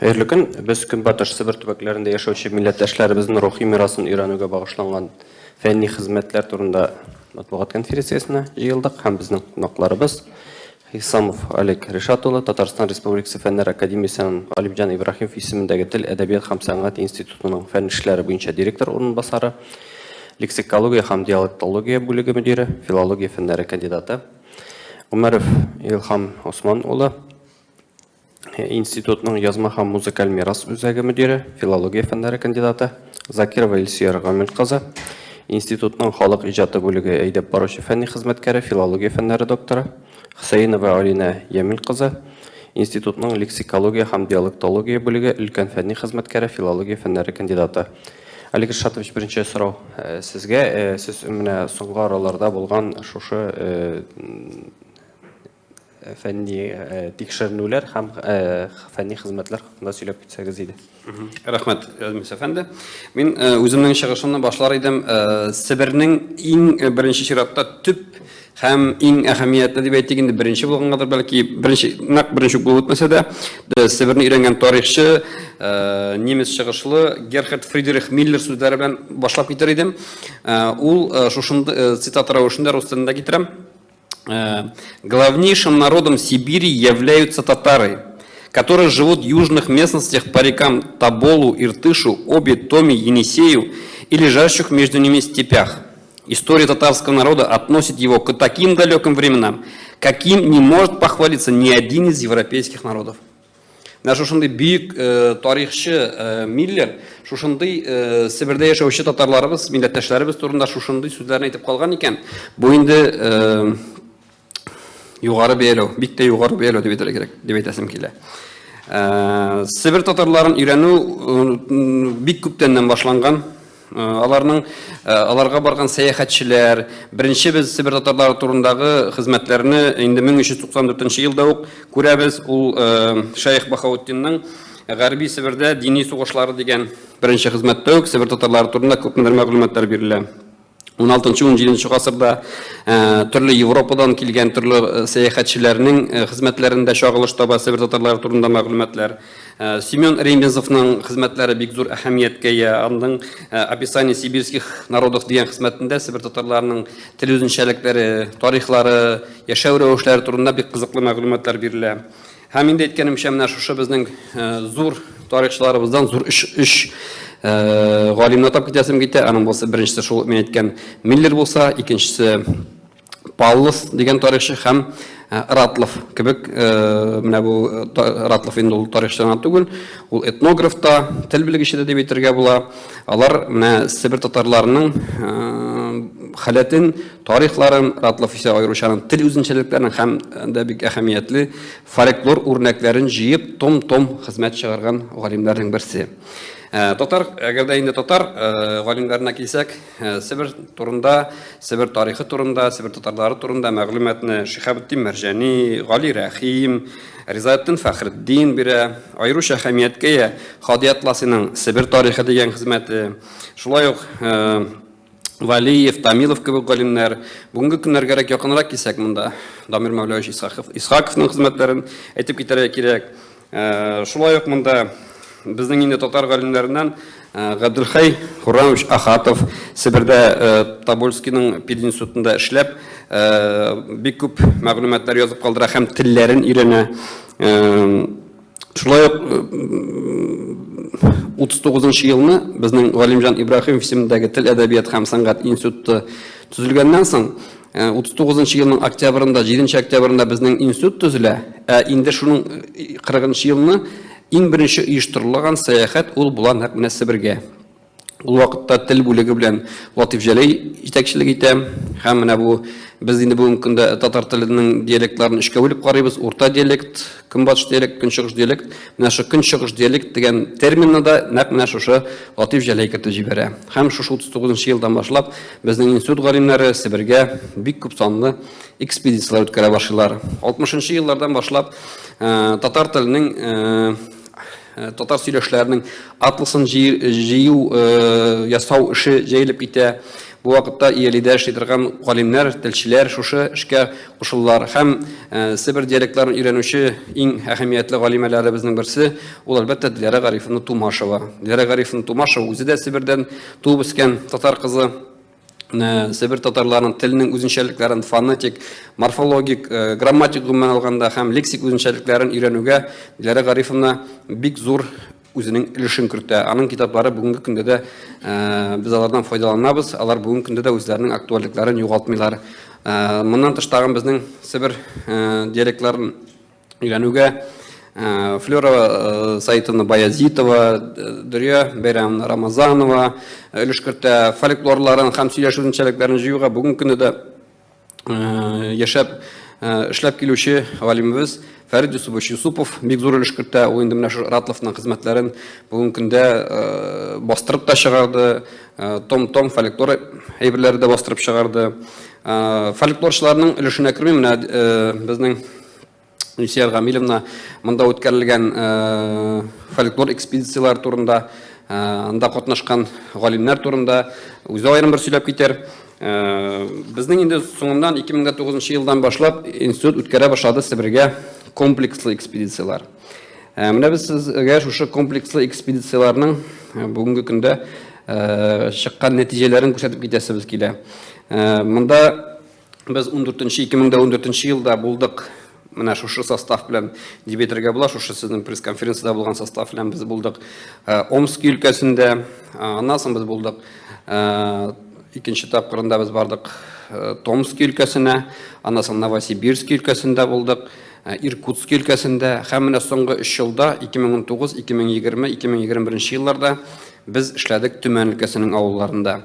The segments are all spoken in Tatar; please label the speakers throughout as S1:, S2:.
S1: Хәерле көн. Без Көнбатыш Себер төбәкләрендә яшәүче милләттәшләребезнең рухи мирасын өйрәнүгә багышланган фәнни хезмәтләр турында матбугат конференциясенә җыелдык һәм безнең кунакларыбыз Хисамов Олег Ришат улы, Татарстан Республикасы Фәннәр академиясенең Галимҗан Ибраһимов исемендәге Тел, әдәбият һәм сәнгать институтының фән эшләре буенча директор урынбасары, лексикология һәм диалектология бүлеге мөдире, филология фәннәре кандидаты Гомәров Илһам Осман улы, Институтның язма һәм музыкаль мирас үзәге мөдире, филология фәннәре кандидаты Закирова Илсөяр Гамил кызы, институтның халык иҗаты бүлеге әйдәп баручы фәнни хезмәткәре, филология фәннәре докторы Хөсәенова Алинә Ямил кызы, институтның лексикология һәм диалектология бүлеге өлкән фәнни хезмәткәре, филология фәннәре кандидаты. Олег Ришатович, беренче сорау сезгә. Сез менә соңгы араларда булган шушы фәнни тикшеренүләр һәм фәнни хезмәтләр хакында сөйләп китсәгез иде.
S2: Рәхмәт, Язмис әфәнде. Мин үземнең чыгышымны башлар идем Себернең иң беренче чиратта төп һәм иң әһәмиятле дип әйтик инде, беренче булгангадыр бәлки, беренче, нәкъ беренче үк булып үтмәсә дә, Себерне өйрәнгән тарихчы, немец чыгышлы Герхард Фридрих Миллер сүзләре белән башлап китер идем. Ул шушындый цитата рәвешендә рус телендә китерәм. Главнейшим народом Сибири являются татары, которые живут в южных местностях по рекам Тоболу, Иртышу, Оби, Томи, Енисею и лежащих между ними степях. История татарского народа относит его к таким далеким временам, каким не может похвалиться ни один из европейских народов. Менә шушындый бөек тарихчы Миллер шушындый Себердә яшәүче татарларыбыз, милләттәшләребез турында шушындый сүзләрне әйтеп калган икән. Бу инде югары бәяләү, бик тә югары бәяләү дип әйтергә кирәк, дип әйтәсем килә. Себер татарларын өйрәнү бик күптәннән башланган. Аларның аларга барган сәяхәтчеләр, беренче без Себер татарлары турындагы хезмәтләрне инде 1394 елда ук күрәбез. Ул Шәех Баһаутдинның Гарби Себердә дини сугышлары дигән беренче хезмәттә үк Себер татарлары турында күпмедер мәгълүматлар бирелә. 16-17 гасырда төрле Европадан килгән төрле сәяхәтчеләрнең хезмәтләрендә чагылыш таба Себер татарлары турында мәгълүматлар. Семен Ремезовның хезмәтләре бик зур әһәмияткә ия. Аның Описание сибирских народов дигән хезмәтендә Себер татарларының тел үзенчәлекләре, тарихлары, яшәү рәвешләре турында бик кызыклы мәгълүматлар бирелә. Һәм инде әйткәнемчә, менә шушы безнең зур тарихчыларыбыздан зур өч галимне атап китәсем китә. Аның булса беренчесе шул мин әйткән Миллер булса, икенчесе Паллос дигән тарихчы һәм Ратлов кебек, менә бу Ратлов инде ул тарихчы гына түгел, ул этнограф та, тел белгече дә дип әйтергә була. Алар менә Себер татарларының халәтен, тарихларын, Ратлов исә аеруча аның тел үзенчәлекләрен һәм дә бик әһәмиятле фольклор үрнәкләрен җыеп, том-том хезмәт чыгарган галимнәрнең берсе. Татар, әгәр дә инде татар галимнәренә килсәк, Себер турында, Себер тарихы турында, Себер татарлары турында мәгълүматны Шиһабетдин Мәрҗани, Гали Рәхим, Ризаэтдин Фәхретдин бирә. Аеруча әһәмияткә ия Һади Атласиның Себер тарихы дигән хезмәте. Шулай ук Валиев, Тамилов кебек галимнәр. Бүгенге көннәргәрәк якынрак килсәк, монда Дамир Мәүләвич Исхаков, Исхаковның хезмәтләрен әйтеп китәргә кирәк. Шулай ук монда безнең инде татар галимнәреннән Габделхәй Хуррамович Ахатов Себердә Тобольскийның пединститутында эшләп бик күп мәгълүматлар язып калдыра һәм телләрен өйрәнә. Шулай ук 39 елны безнең Галимҗан Ибраһимов исемендәге тел, әдәбият һәм сәнгать институты төзелгәннән соң 39 нчы елның октябрендә, 7 нче октябрендә безнең институт төзелә, ә инде шуның 40 нчы елны иң беренче оештырылган сәяхәт ул була нәкъ менә Себергә. Ул вакытта тел бүлеге белән Латыйф Җәләй җитәкчелек итә. Һәм менә бу без инде бүгенге көндә татар теленең диалектларын өчкә бүлеп карыйбыз. Урта диалект, көнбатыш диалект, көнчыгыш диалект. Менә шул көнчыгыш диалект дигән терминны да нәкъ менә шушы Латыйф Җәләй кертеп җибәрә. Һәм шушы 39 нчы елдан башлап Безнең институт галимнәре Себергә бик күп санлы экспедицияләр үткәрә башлыйлар. 60 нчы еллардан башлап татар теленең татар сөйләшләренең атласын җыю, ясау эше җәелеп китә. Бу вакытта Иелидә эшли торган галимнәр, телчеләр шушы эшкә кушылдылар һәм Себер диалектларын өйрәнүче иң әһәмиятле галимәләребезнең берсе, ул, әлбәттә, Диләрә Гарифовна Тумашева. Диләрә Гарифовна Тумашева үзе дә Себердән туып үскән татар кызы. Себер татарларының теленең үзенчәлекләрен фонетик, морфологик, грамматик гомумән алганда һәм лексик үзенчәлекләрен өйрәнүгә Диләрә Гарифовна бик зур үзенең өлешен кертә. Аның китаплары бүгенге көндә дә без алардан файдаланабыз. Алар бүгенге көндә дә үзләренең актуальлекләрен югалтмыйлар. Моннан тыш тагын безнең Себер диалектларын өйрәнүгә Флера Саитовна Баязитова, Дөрия Бәйрәмовна Рамазанова өлеш кертә. Фольклорларын һәм сөйләшү үзенчәлекләрен җыюга бүгенге көндә дә яшәп, эшләп килүче галимебез Фәрид Юсупович Юсупов бик зур өлеш кертә. Ул инде менә шул Ратловның хезмәтләрен бүгенге көндә бастырып та чыгарды, том-том фольклор әйберләре дә бастырып чыгарды. Фольклорчыларның өлешенә кермим, менә безнең Илсөяр Гамилевна монда үткәрелгән фольклор экспедицияләре турында, анда катнашкан галимнәр турында үзе аерым бер сөйләп китәр. Безнең инде соңыннан 2009 елдан башлап институт үткәрә башлады Себергә комплекслы экспедицияләр. Менә без сезгә шушы комплекслы экспедицияләрнең бүгенге көндә чыккан нәтиҗәләрен күрсәтеп китәсебез килә. Монда Без 14-нче, 2014 елда булдык. Менә шушы состав белән дип әйтергә була, шушы сезнең пресс-конференциядә булган состав белән без булдык. Омски өлкәсендә, аннан соң без булдык. Икенче тапкырында без бардык Томски өлкәсенә, аннан соң Новосибирски өлкәсендә булдык, Иркутски өлкәсендә һәм менә соңгы 3 елда 2019, 2020, 2021 елларда без эшләдек Төмән өлкәсенең авылларында.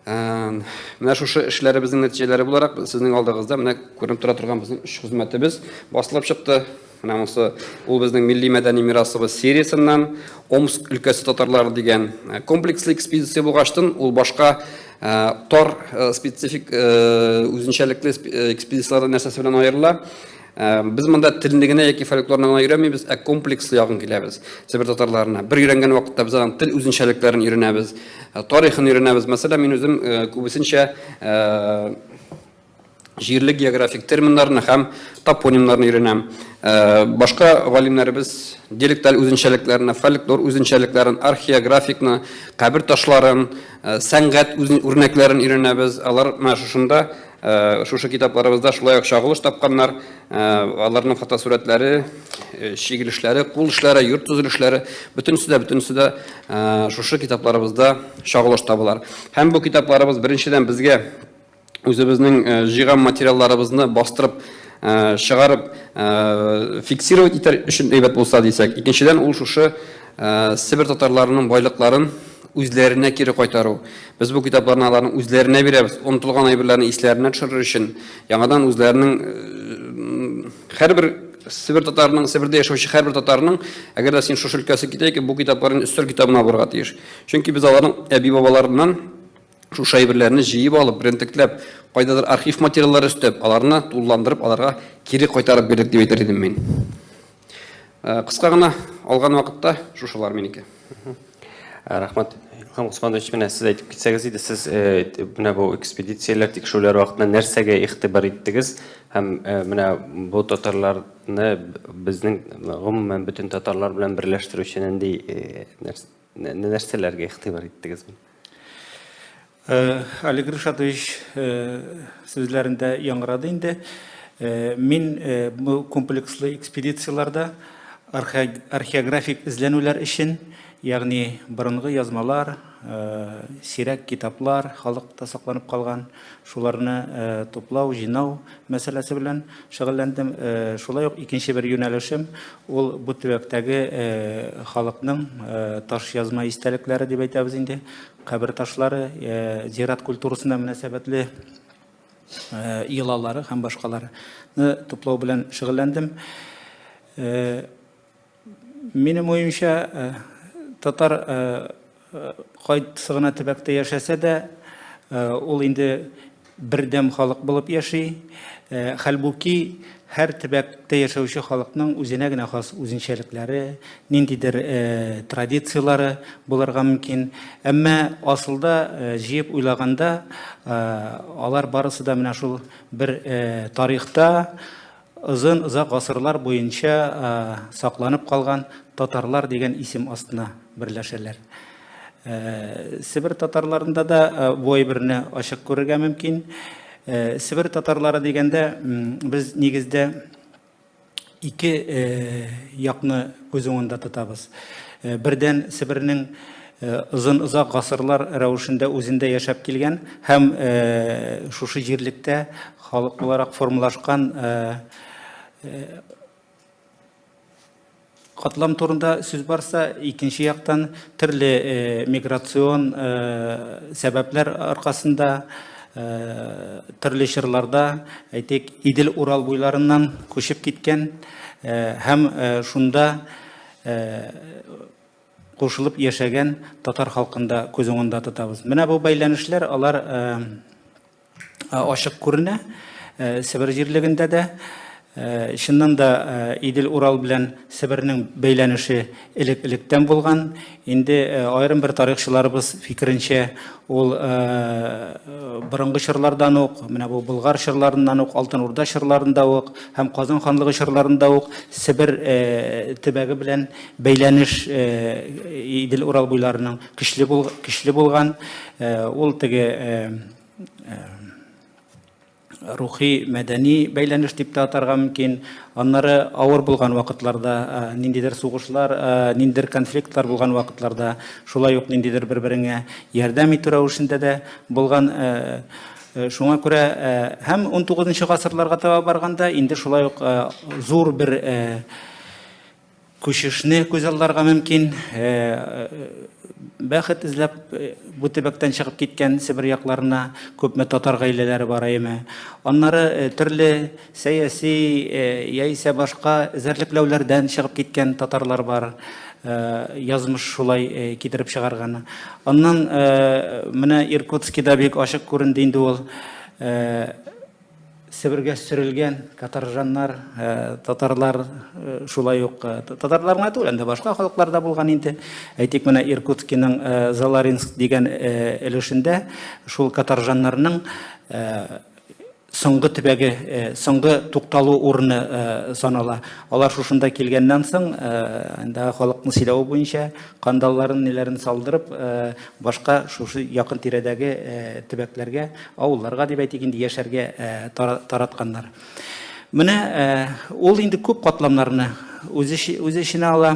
S2: Менә шушы эшләребезнең нәтиҗәләре буларак сезнең алдыгызда менә күренеп тора торган безнең өч хезмәтебез басылып чыкты. Менә монысы ул безнең милли мәдәни мирасыбыз сериясеннән Омск өлкәсе татарлары дигән комплекслы экспедиция булгачтын, ул башка тар специфик үзенчәлекле экспедицияләрдән нәрсәсе белән аерыла? Без монда телне генә яки фольклорны гына өйрәнмибез, ә комплекслы якын киләбез Себер татарларына. Бер өйрәнгән вакытта без аның тел үзенчәлекләрен өйрәнәбез, тарихын өйрәнәбез. Мәсәлән, мин үзем күбесенчә җирле географик терминнарны һәм топонимнарны өйрәнәм. Башка галимнәребез диалекталь үзенчәлекләрне, фольклор үзенчәлекләрен, археографикны, кабер ташларын, сәнгать үрнәкләрен өйрәнәбез. Алар менә шушында Шушы китапларыбызда шулай ук чагылыш тапканнар. Аларның фотосурәтләре, чигелешләре, кул эшләре, йорт төзелешләре, бөтенесе дә, бөтенесе дә шушы китапларыбызда чагылыш табалар. Һәм бу китапларыбыз беренчедән безгә үзебезнең җыйган материалларыбызны бастырып чыгарып фиксировать итәр өчен әйбәт булса дисәк, икенчедән ул шушы Себер татарларының байлыкларын үзләренә кире кайтару. Без бу китапларны аларның үзләренә бирәбез, онытылган әйберләрне исләренә төшерер өчен, яңадан үзләренең һәрбер Себер татарының, Себердә яшәүче һәрбер татарның, әгәр дә син шушы өлкәсе китә икән, бу китапларны өстәл китабына булырга тиеш. Чөнки без аларның әби-бабаларыннан шушы әйберләрне җыеп алып, берентекләп, кайдадыр архив материаллары өстәп, аларны тулыландырып, аларга кире кайтарып бирдек дип әйтер идем мин. Кыска гына алган вакытта шушылар минеке.
S1: Рәхмәт. Илһам Госманович, менә сез әйтеп китсәгез иде, сез менә бу экспедицияләр, тикшерүләр вакытында нәрсәгә игътибар иттегез һәм менә бу татарларны безнең гомумән бөтен татарлар белән берләштерүче нинди нәрсәләргә игътибар иттегез?
S3: Олег Ришатович сүзләрендә яңгырады инде. Мин бу комплекслы экспедицияләрдә археографик эзләнүләр өчен, ягъни борынгы язмалар, сирәк китаплар, халыкта сакланып калган, шуларны туплау, җыйнау мәсьәләсе белән шөгыльләндем. Шулай ук икенче бер юнәлешем ул бу төбәктәге халыкның таш язма истәлекләре дип әйтәбез инде. Кабер ташлары, зират культурасына мөнәсәбәтле йолалары һәм башкаларны туплау белән шөгыльләндем. Минем уемча, татар кайсы гына төбәктә яшәсә дә, ул инде бердәм халык булып яши. Хәлбуки, һәр төбәктә яшәүче халыкның үзенә генә хас үзенчәлекләре, ниндидер традицияләре булырга мөмкин. Әмма асылда җыеп уйлаганда, алар барысы да менә шул бер тарихта озын-озак гасырлар буенча сакланып калган татарлар дигән исем астына берләшәләр. Себер татарларында да бу әйберне ачык күрергә мөмкин. Себер татарлары дигәндә без нигездә ике якны күз уңында тотабыз. Бердән Себернең озын-озак гасырлар рәвешендә үзендә яшәп килгән һәм шушы җирлектә халык буларак формалашкан Катлам турында сүз барса, икенче яктан төрле э, миграцион э, сәбәпләр аркасында э, төрле чорларда, әйтик, Идел-Урал буйларыннан күчеп киткән һәм шунда кушылып яшәгән татар халкын да күз уңында тотабыз. Менә бу бәйләнешләр алар ачык күренә. Себер җирлегендә дә чыннан да Идел-Урал белән Себернең бәйләнеше элек-электән булган. Инде аерым бер тарихчыларыбыз фикеренчә, ул борынгы чорлардан ук, менә бу Болгар чорларыннан ук, Алтын Урда чорларында ук һәм Казан ханлыгы чорларында ук Себер төбәге белән бәйләнеш Идел-Урал буйларының көчле көчле булган. Ул теге рухи, мәдәни бәйләнеш дип тә атарга мөмкин. Аннары авыр булган вакытларда, ниндидер сугышлар, ниндидер конфликтлар булган вакытларда, шулай ук ниндидер бер-береңә ярдәм итү рәвешендә дә булган. Шуңа күрә һәм 19 гасырларга таба барганда инде шулай ук зур бер Күчешне күзалларга мөмкин. Бәхет эзләп бу төбәктән чыгып киткән Себер якларына күпме татар гаиләләре бар әйеме. Аннары төрле сәяси яисә башка эзәрлекләүләрдән чыгып киткән татарлар бар. Язмыш шулай китереп чыгарган. Аннан менә Иркутскида бик ачык күренде инде ул. Себергә сөрелгән каторжаннар, татарлар шулай ук татарлар гына түгел, анда башка халыклар да булган инде. Әйтик, менә Иркутскиның Заларинск дигән өлешендә шул каторжаннарның соңгы төбәге, соңгы тукталу урыны санала. Алар шушында килгәннән соң, анда халыкның сөйләве буенча, кандалларын, ниләрен салдырып, башка шушы якын тирәдәге төбәкләргә Авылларга дип әйтик инде, яшәргә таратканнар. Менә ул инде күп катламнарны үз эченә ала.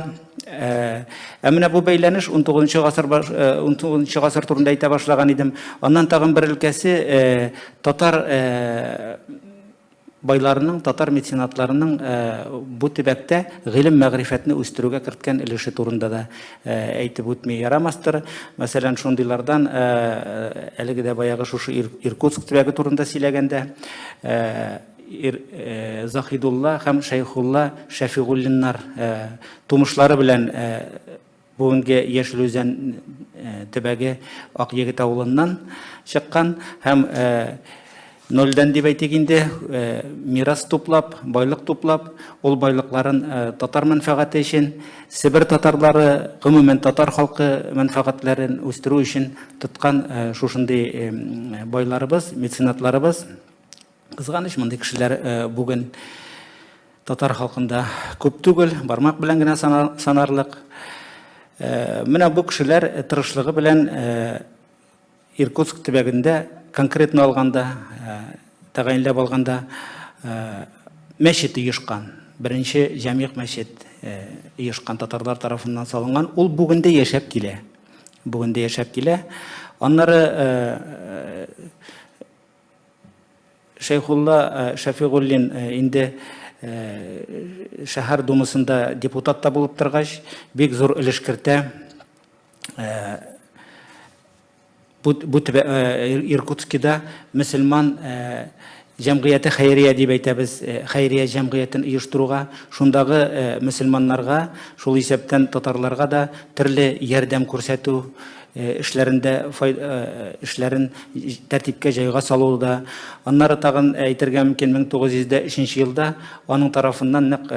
S3: Ә менә бу бәйләнеш 19 гасыр 19 гасыр турында әйтә башлаган идем. Аннан тагын бер өлкәсе татар Байларының, татар меценатларының бу төбәктә гыйлем-мәгърифәтне үстерүгә керткән өлеше турында да әйтеп үтми ярамастыр. Мәсәлән, шундыйлардан әлеге дә баягы шушы Иркутск төбәге турында сөйләгәндә, Заһидулла һәм Шәйхулла Шәфигуллиннар тумышлары белән Бүгенге Яшел Үзән төбәге Акъегет авылыннан чыккан һәм нольдән дип әйтик инде, мирас туплап, байлык туплап, ул байлыкларын татар мәнфәгате өчен, Себер татарлары, гомумән татар халкы мәнфәгатьләрен үстерү өчен тоткан шушындый байларыбыз, меценатларыбыз. Кызганыч, мондый кешеләр бүген татар халкында күп түгел, бармак белән генә санарлык. Менә бу кешеләр тырышлыгы белән Иркутск төбәгендә конкретно алганда, тәгаенләп алганда, мәчет оешкан. Беренче җәмигъ мәчет оешкан татарлар тарафыннан салынган. Ул бүген дә яшәп килә. Бүген дә яшәп килә. Аннары Шәйхулла э, Шәфигуллин э, инде э, шәһәр думасында депутат та булып торгач, бик зур өлеш кертә. Бу, бу Иркутскида мөселман Җәмгыяте хәйрия дип әйтәбез, хәйрия җәмгыятен оештыруга, шундагы мөселманнарга, шул исәптән татарларга да төрле ярдәм күрсәтү эшләрендә эшләрен тәртипкә җайга салуда. Аннары тагын әйтергә мөмкин, 1903 елда аның тарафыннан нәкъ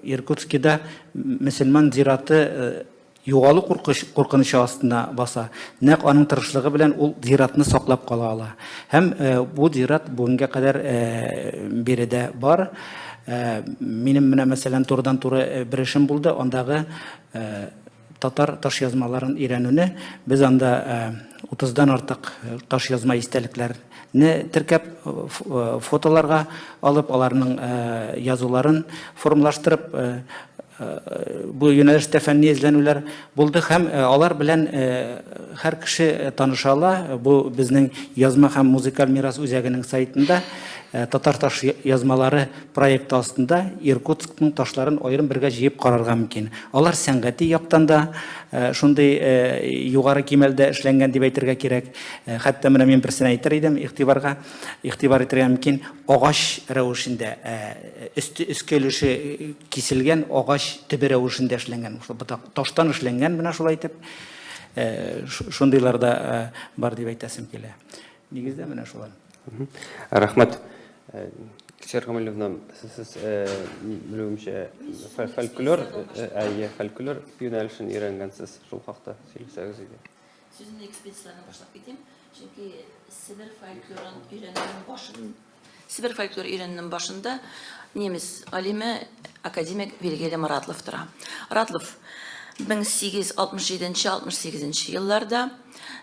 S3: Иркутскида мөселман зираты Югалу куркынычы астына баса. Нәкъ аның тырышлыгы белән ул зиратны саклап кала ала. Һәм бу зират бүгенгә кадәр биредә бар. Минем менә, мәсәлән, турыдан-туры бер эшем булды. Андагы татар таш язмаларын өйрәнүне без анда 30-дан артык таш язма истәлекләрне теркәп, фотоларга алып, аларның язуларын формалаштырып, Бу юнәлештә фәнни эзләнүләр булды һәм алар белән һәр кеше таныша ала. Бу безнең язма һәм музыкаль мирас үзәгенең сайтында Татар таш язмалары проекты астында Иркутскның ташларын аерым бергә җыеп карарга мөмкин. Алар сәнгати яктан да шундый югары кимәлдә эшләнгән дип әйтергә кирәк. Хәтта менә мин берсен әйтер идем, игътибарга, игътибар итәргә мөмкин, агач рәвешендә, өсте, өске өлеше Киселгән агач төбе рәвешендә эшләнгән, шул ботак таштан эшләнгән менә шулай итеп. Шундыйлар да бар дип әйтәсем килә. Нигездә менә шулай.
S1: Рәхмәт. Илсөяр Камилевна, сез белүемчә фольклор, әйе, фольклор юнәлешен өйрәнгәнсез. Шул хакта сөйләсәгез иде.
S4: Сүземне экспедицияләрдән башлап китим. Чөнки Себер фольклорын өйрәнүнең башын Себер фольклор өйрәнүнең башында немец галиме, академик Вильгельм Ратлов тора. Ратлов 1867-68 елларда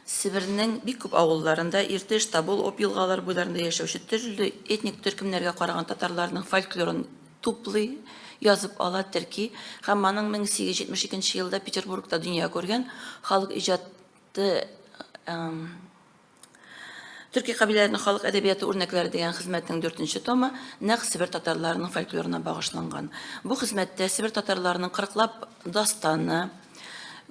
S4: Себернең бик күп авылларында, Иртыш, Тобол, Об елгалары буйларында яшәүче төрле этник төркемнәргә караган татарларның фольклорын туплый, язып ала, терки һәм аның 1872 елда Петербургта дөнья күргән Халык иҗаты Төрки кабиләләренең халык әдәбияты үрнәкләре дигән хезмәтнең дүртенче томы нәкъ Себер татарларының фольклорына багышланган. Бу хезмәттә Себер татарларының кырыклап дастаны,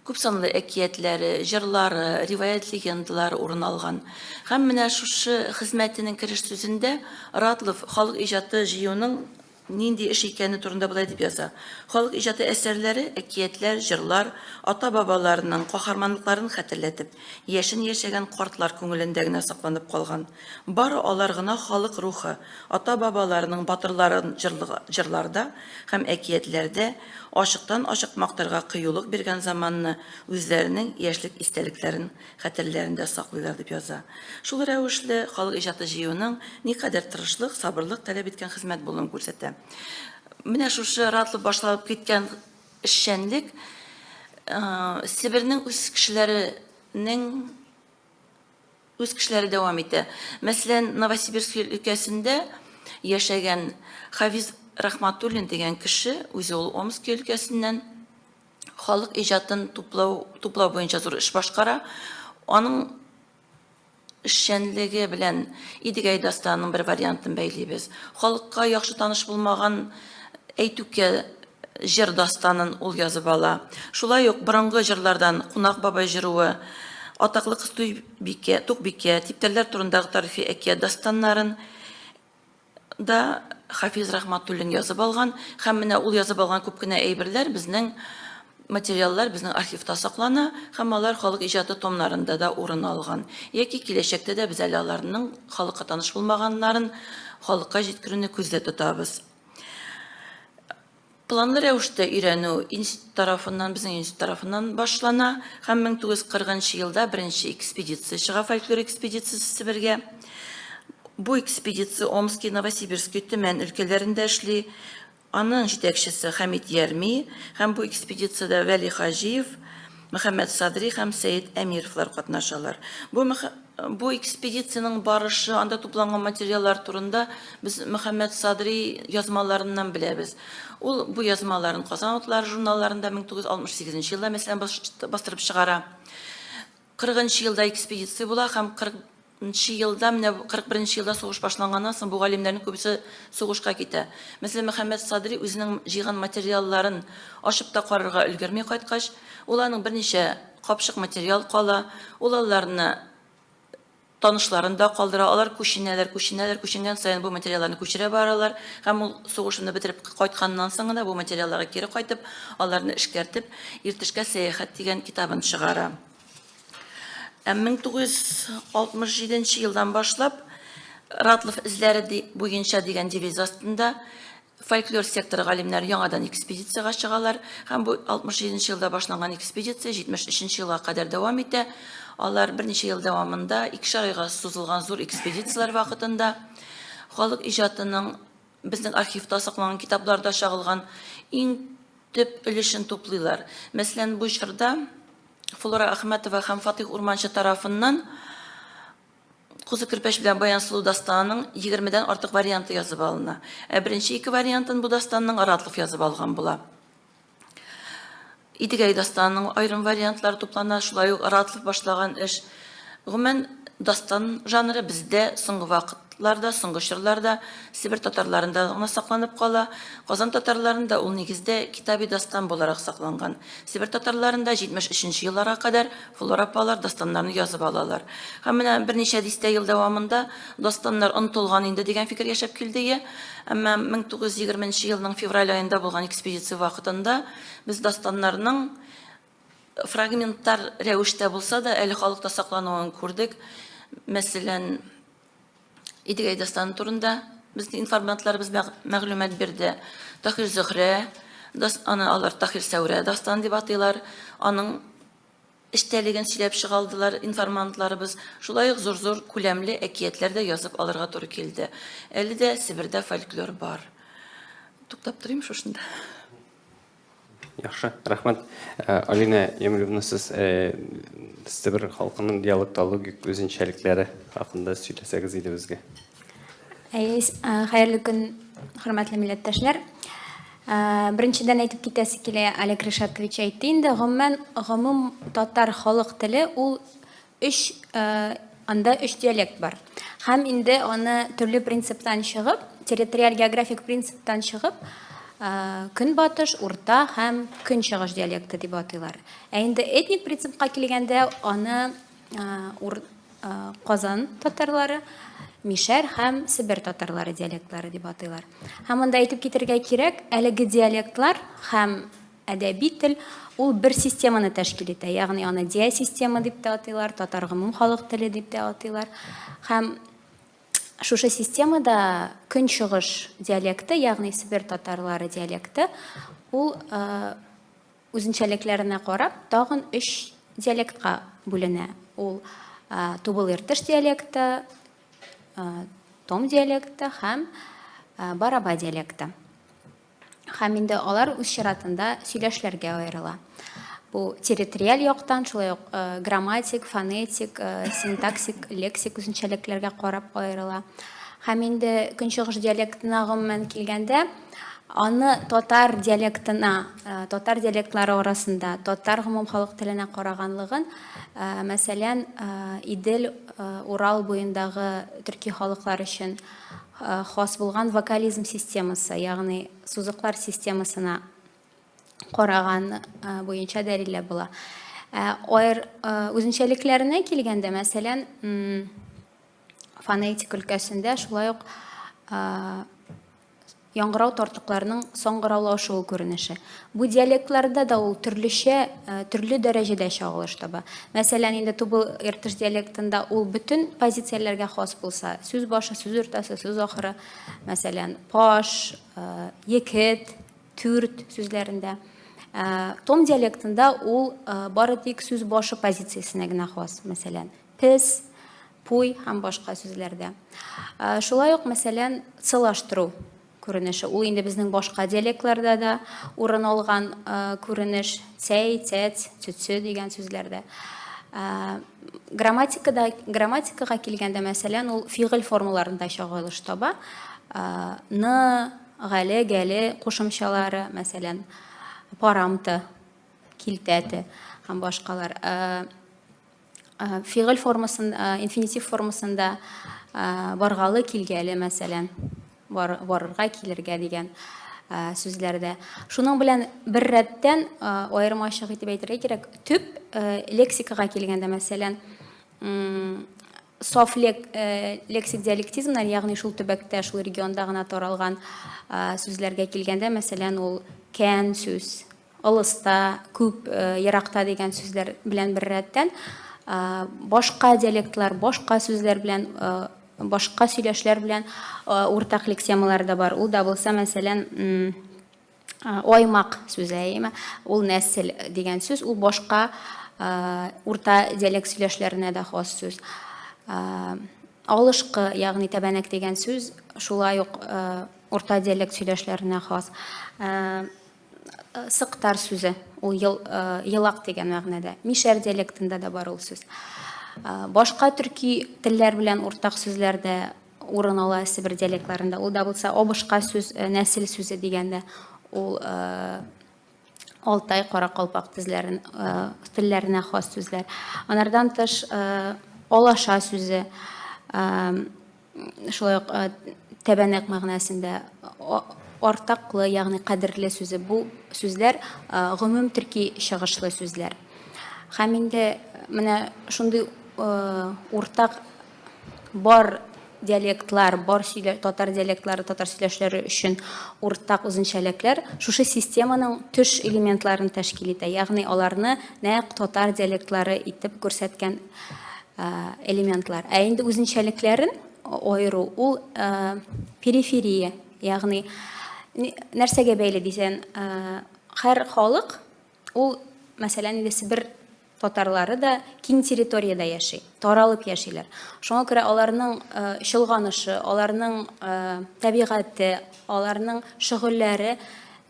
S4: күпсанлы әкиятләре, җырлары, риваять-легендалары урын алган. Һәм менә шушы хезмәтенең кереш сүзендә Ратлов халык иҗаты җыюның Нинди эш икәне турында болай дип яза, Халык иҗаты әсәрләре, әкиятләр, җырлар, ата-бабаларының каһарманлыкларын хәтерләтеп, яшен яшәгән картлар күңелендә генә сакланып калган. Бары алар гына халык рухы, ата-бабаларының батырларын җырларда һәм әкиятләрдә ачыктан-ачык мактарга кыюлык биргән заманны үзләренең яшьлек истәлекләрен хәтерләрендә саклыйлар, дип яза. Шул рәвешле, халык иҗаты җыюның никадәр тырышлык, сабырлык таләп иткән хезмәт булуын күрсәтә. Менә шушы ратлы башланып киткән эшчәнлек Себернең үз кешеләренең үз кешеләре дәвам итә. Мәсәлән, Новосибирск өлкәсендә яшәгән Хафиз Рахматуллин дигән кеше, үзе ул Омск өлкәсеннән, халык иҗатын туплау, туплау буенча зур эш башкара. Аның эшчәнлеге белән Идегәй дастанының бер вариантын бәйлибез. Халыкка яхшы таныш булмаган Әйтүкә җыр дастанын ул язып ала. Шулай ук борынгы җырлардан Кунак бабай җыруы, атаклы кыз Туйбикә, Тукбикә, типтәрләр турындагы тарихи әкият дастаннарын, да Хафиз Рахматуллин язып алган һәм менә ул язып алган күп кенә әйберләр безнең материаллар безнең архивта саклана һәм алар халык иҗаты томнарында да урын алган. Яки киләчәктә дә без әле аларның халыкка таныш булмаганнарын халыкка җиткерүне күздә тотабыз. Планлы рәвештә өйрәнү институт тарафыннан, безнең институт тарафыннан башлана һәм 1940 нчы елда беренче экспедиция чыга, фольклор экспедициясе Себергә. Бу экспедиция Омски, Новосибирски, Төмән өлкәләрендә эшли. Аның җитәкчесе Хәмит Ярми һәм бу экспедициядә Вәли Хаҗиев, Мөхәммәт Садри һәм Сәет Әмировлар катнашалар. Бу Бу экспедициянең барышы, анда тупланган материаллар турында без Мөхәммәт Садри язмаларыннан беләбез. Ул бу язмаларын Казан утлары журналларында 1968 нче елда, мәсәлән, бастырып чыгара. 40 нчы елда экспедиция була һәм 40 нчы елда, менә 41 нче елда сугыш башланганнан соң бу галимнәрнең күбесе сугышка китә. Мәсәлән, Мөхәммәт Садри үзенең җыйган материалларын ачып та карарга өлгерми кайткач, ул аның берничә Капчык материал кала, ул аларны танышларын да калдыра. Алар күченәләр, күченәләр, күченгән саен бу материалларны күчерә баралар һәм ул сугышны бетереп кайтканнан соң гына бу материалларга кире кайтып, аларны эшкәртеп, Иртешкә сәяхәт дигән китабын чыгара. Ә 1967 елдан башлап Ратлов эзләре буенча дигән девиз астында фольклор секторы галимнәре яңадан экспедициягә чыгалар һәм бу 67 нче елда башланган экспедиция 73 нче елга кадәр дәвам итә. Алар берничә ел дәвамында икешәр айга сузылган зур экспедицияләр вакытында халык иҗатының безнең архивта сакланган китапларда чагылган иң төп өлешен туплыйлар. Мәсәлән, бу чорда Флора Әхмәтова һәм Фатыйх Урманчы тарафыннан Кузы Көрпәч белән Баян Сылу дастанының егермедән артык варианты язып алына. Ә беренче ике вариантын бу дастанның Ратлов язып алган була. Идегәй дастанының аерым вариантлары туплана, шулай ук Ратлов башлаган эш. Гомумән, дастан жанры бездә соңгы вакытларда, соңгы чорларда Себер татарларында гына сакланып кала. Казан татарларында ул нигездә китаби дастан буларак сакланган. Себер татарларында 73 нче елларга кадәр Флора апалар дастаннарны язып алалар. Һәм менә берничә дистә ел дәвамында дастаннар онытылган инде дигән фикер яшәп килде. Әмма 1920 нче елның февраль аенда булган экспедиция вакытында без дастаннарның фрагменттар рәвештә булса да әле халыкта саклануын күрдек. Мәсәлән, Идегәй дастаны турында безнең информантларыбыз мәгълүмат бирде. Таһир Зөһрә, аны алар Таһир Сәүрә дастаны дип атыйлар. Аның эчтәлеген сөйләп чыга алдылар информантларыбыз. Шулай ук зур-зур күләмле әкиятләр дә язып алырга туры килде. Әле дә Себердә фольклор бар. Туктап торыйм шушында.
S1: Яхшы, рәхмәт. Э, Алина Емлевна, сез э, Себер халкының диалектологик үзенчәлекләре хакында сөйләсәгез иде безгә.
S5: Әйе, э, хәерле көн, хөрмәтле милләттәшләр. Беренчедән әйтеп китәсе килә, Олег Ришатович әйтте инде, гомумән, гомум татар халык теле ул Өч, анда өч диалект бар. Һәм инде аны төрле принциптан чыгып, территориаль географик принциптан чыгып, көнбатыш, урта һәм көнчыгыш диалекты дип атыйлар. Ә инде этник принципка килгәндә, аны Казан татарлары, Мишәр һәм Себер татарлары диалектлары дип атыйлар. Һәм монда әйтеп китергә кирәк, әлеге диалектлар һәм Әдәби тел ул бер системаны тәшкил итә, ягъни аны диасистема дип тә атыйлар, татар гомум халык теле дип тә атыйлар. Һәм шушы системада көнчыгыш диалекты, ягъни Себер татарлары диалекты, ул үзенчәлекләренә карап тагын өч диалектка бүленә. Ул Тубыл-Иртыш диалекты, Том диалекты һәм Бараба диалекты. Һәм инде алар үз чиратында сөйләшләргә аерыла. Бу территориаль яктан, шулай ук э, грамматик, фонетик, э, синтаксик, лексик үзенчәлекләргә карап аерыла. Һәм инде көнчыгыш диалектына гомумән килгәндә, аны татар диалектына, э, татар диалектлары арасында татар гомумхалык теленә караганлыгын, мәсәлән, Идел, Урал буендагы төрки халыклар өчен хас булган вокализм системасы, ягъни сузыклар системасына караган буенча дәлилләп була. Айр үзенчәлекләренә килгәндә, мәсәлән, фонетик өлкәсендә шулай ук Яңгырау тартыкларының саңгыраулашуы күренеше. Бу диалектларда да ул төрлечә, э, төрле дәрәҗәдә чагылыш таба. Мәсәлән, инде Тубыл Иртыш диалектында ул бөтен позицияләргә хас булса, сүз башы, сүз уртасы, сүз ахыры, мәсәлән, паш, э, екет, түрт сүзләрендә. Э, Том диалектында ул бары тик сүз башы позициясенә генә хас, мәсәлән, пес, пуй һәм башка сүзләрдә. Шулай ук, мәсәлән, цылаштыру күренеше. Ул инде безнең башка диалектларда да урын алган күренеш. Цәй, цәц, цөцө дигән сүзләрдә. Грамматикада, грамматикага килгәндә, мәсәлән, ул фигыль формаларында чагылыш таба. Ны, гале, гәле кушымчалары, мәсәлән, парамты, килтәте һәм башкалар. Фигыль формасын, инфинитив формасында баргалы, килгәле, мәсәлән, бар, барырга, килергә дигән сүзләрдә. Шуның белән бер рәттән аерым ачык итеп әйтергә кирәк, төп лексикага килгәндә, мәсәлән, Саф лек, лексик диалектизмнар, ягъни шул төбәктә, шул регионда гына таралган сүзләргә килгәндә, мәсәлән, ул кән сүз, ылыста, күп, еракта дигән сүзләр белән беррәттән, башка диалектлар, башка сүзләр белән, башка сөйләшләр белән уртак лексемалар да бар. Ул да булса, мәсәлән, Аймак сүзе, әйеме? Ул нәсел дигән сүз, ул башка урта диалект сөйләшләренә дә хас сүз. Алышкы, ягъни тәбәнәк дигән сүз, шулай ук урта диалект сөйләшләренә хас. Сыктар сүзе, ул елак дигән мәгънәдә. Мишәр диалектында да бар ул сүз. Башка төрки телләр белән уртак сүзләр дә урын ала Себер диалектларында. Ул да булса обышка сүз, э, нәсел сүзе дигәндә ул э, Алтай, каракалпак тезләрен, э, телләренә хас сүзләр. Анардан тыш алаша сүзе, шулай ук тәбәнәк мәгънәсендә артаклы, ягъни кадерле сүзе. Бу сүзләр гомум төрки чыгышлы сүзләр. Һәм инде менә шундый уртак Бар диалектлар, бар сөйлә, татар диалектлары, татар сөйләшләре өчен уртак үзенчәлекләр шушы системаның төш элементларын тәшкил итә, ягъни аларны нәкъ татар диалектлары итеп күрсәткән элементлар. Ә инде үзенчәлекләрен аеру ул периферия, ягъни нәрсәгә бәйле дисән, һәр халык ул, мәсәлән, инде Себер татарлары да киң территориядә яши, таралып яшиләр. Шуңа күрә аларның чолганышы, аларның табигате, аларның шөгыльләре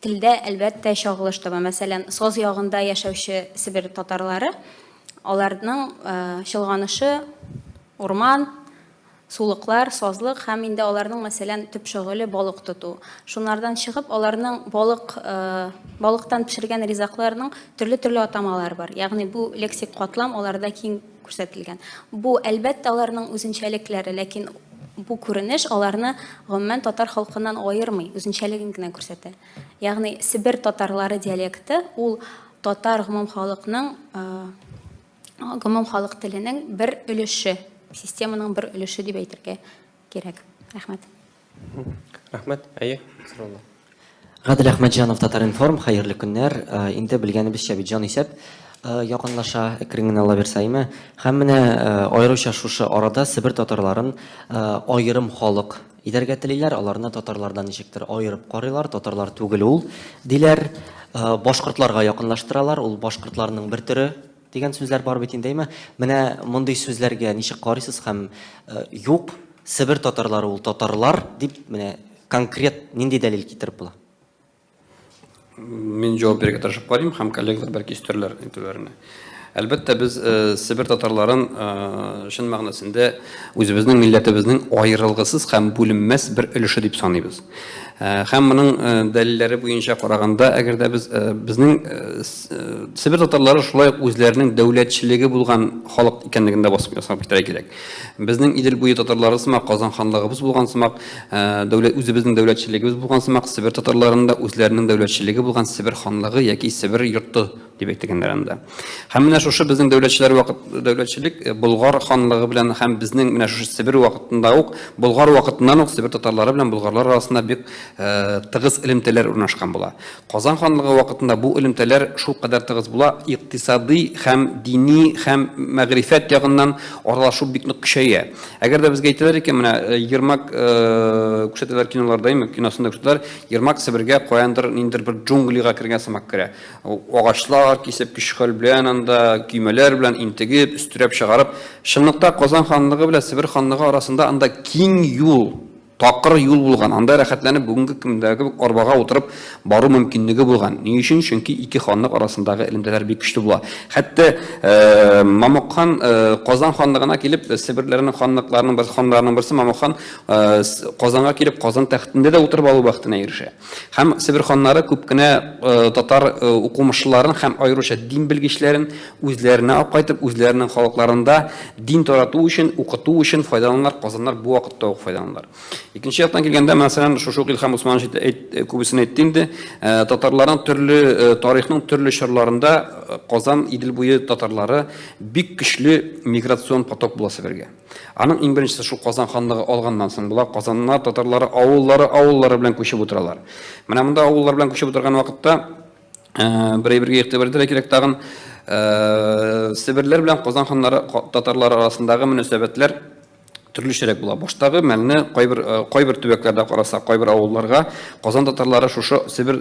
S5: телдә, әлбәттә, чагылыш таба. Мәсәлән, Саз ягында яшәүче Себер татарлары, аларның чолганышы урман, Сулыклар, сазлык һәм инде аларның, мәсәлән, төп шөгыле балык тоту. Шунардан чыгып, аларның балык, балыктан пешергән ризакларның төрле-төрле атамалары бар. Ягъни бу лексик катлам аларда киң күрсәтелгән. Бу, әлбәттә, аларның үзенчәлекләре, ләкин бу күренеш аларны гомумән татар халкыннан аермый, үзенчәлеген генә күрсәтә. Ягъни Себер татарлары диалекты ул татар гомумхалыкның гомумхалык теленең бер өлеше, системаның бер өлеше дип әйтергә кирәк. Рәхмәт.
S1: Рәхмәт. Әйе, сораулар.
S6: Гадел Әхмәтҗанов, Татар-информ, хәерле көннәр. Э, инде белгәнебезчә бит җанисәп э, якынлаша, әкрен генә Алла бирсә, әйме. Һәм менә э, аеруча шушы арада Себер татарларын аерым халык итәргә телиләр, аларны татарлардан ничектер аерып карыйлар, татарлар түгел ул, диләр. Башкортларга якынлаштыралар, ул башкортларның бер төре дигән сүзләр бар бит инде, әйме? Менә мондый сүзләргә ничек карыйсыз һәм юк, Себер татарлары ул татарлар дип менә конкрет нинди дәлил китереп була?
S2: Мин җавап бирергә тырышып карыйм һәм коллегалар бәлки өстәрләр әйтүләренә. Әлбәттә, без э, Себер татарларын э, чын мәгънәсендә үзебезнең милләтебезнең аерылгысыз һәм бүленмәс бер өлеше дип саныйбыз. Э, һәм моның дәлилләре буенча караганда, әгәр дә без безнең Себер татарлары шулай ук үзләренең дәүләтчелеге булган халык икәнлеген дә басып ясап китерә кирәк. Безнең Идел буе татарлары сымак, Казан ханлыгыбыз булган сымак, э, дәүләт үзебезнең дәүләтчелегебез булган сымак, Себер татарларының да үзләренең дәүләтчелеге булган Себер ханлыгы яки Себер йорты дип әйтелгәннәр анда. Һәм менә шушы безнең дәүләтчеләр вакыт дәүләтчелек э, Болгар ханлыгы белән һәм безнең менә шушы Себер вакытында ук, Болгар вакытыннан ук Себер татарлары белән болгарлар арасында бик э, тыгыз элемтәләр урнашкан була. Казан ханлыгы вакытында бу элемтәләр шулкадәр тыгыз була, икътисадый һәм дини һәм мәгърифәт ягыннан аралашу бик нык көчәя. Әгәр дә безгә әйтәләр икән, менә э, Ермак э, күрсәтәләр киноларда, әйме, киносында күрсәтәләр, Ермак Себергә каяндыр ниндидер бер джунглига кергән сымак керә. Агачлар кисеп, көч-хәл белән анда, көймәләр белән интегеп, өстерәп чыгарып. Чынлыкта Казан ханлыгы белән Себер ханлыгы арасында анда киң юл Такыр юл булган, анда рәхәтләнеп бүгенге көндәге кебек арбага утырып бару мөмкинлеге булган. Ни өчен? Чөнки ике ханлык арасындагы элемтәләр бик көчле була. Хәтта Мамык хан Казан ханлыгына килеп, Себерләрнең ханлыкларының бер ханнарының берсе Мамык хан Казанга килеп, Казан тәхетендә дә утырып алу бәхетенә ирешә. Һәм Себер ханнары күп кенә татар укумышлыларын һәм аеруча дин белгечләрен үзләренә алып кайтып, үзләренең халыкларында дин тарату өчен, укыту өчен файдаланалар, казаннар бу вакытта ук файдаланалар. Икенче яктан килгәндә, мәсәлән, шушы ук Илһам Усманович әйт, күбесен әйтте инде, татарларның төрле тарихның төрле чорларында Казан, Идел буе татарлары бик көчле миграцион поток була Себергә. Аның иң беренчесе шул Казан ханлыгы алганнан соң була. Казаннар татарлары авыллары авыллары белән күчеп утыралар. Менә монда авыллар белән күчеп утырган вакытта бер әйбергә игътибар итәргә кирәк тагын. Себерләр белән Казан ханнары татарлары арасындагы мөнәсәбәтләр төрлечәрәк була. Баштагы мәлне кайбер кайбер төбәкләрдә карасак, кайбер авылларга Казан татарлары шушы Себер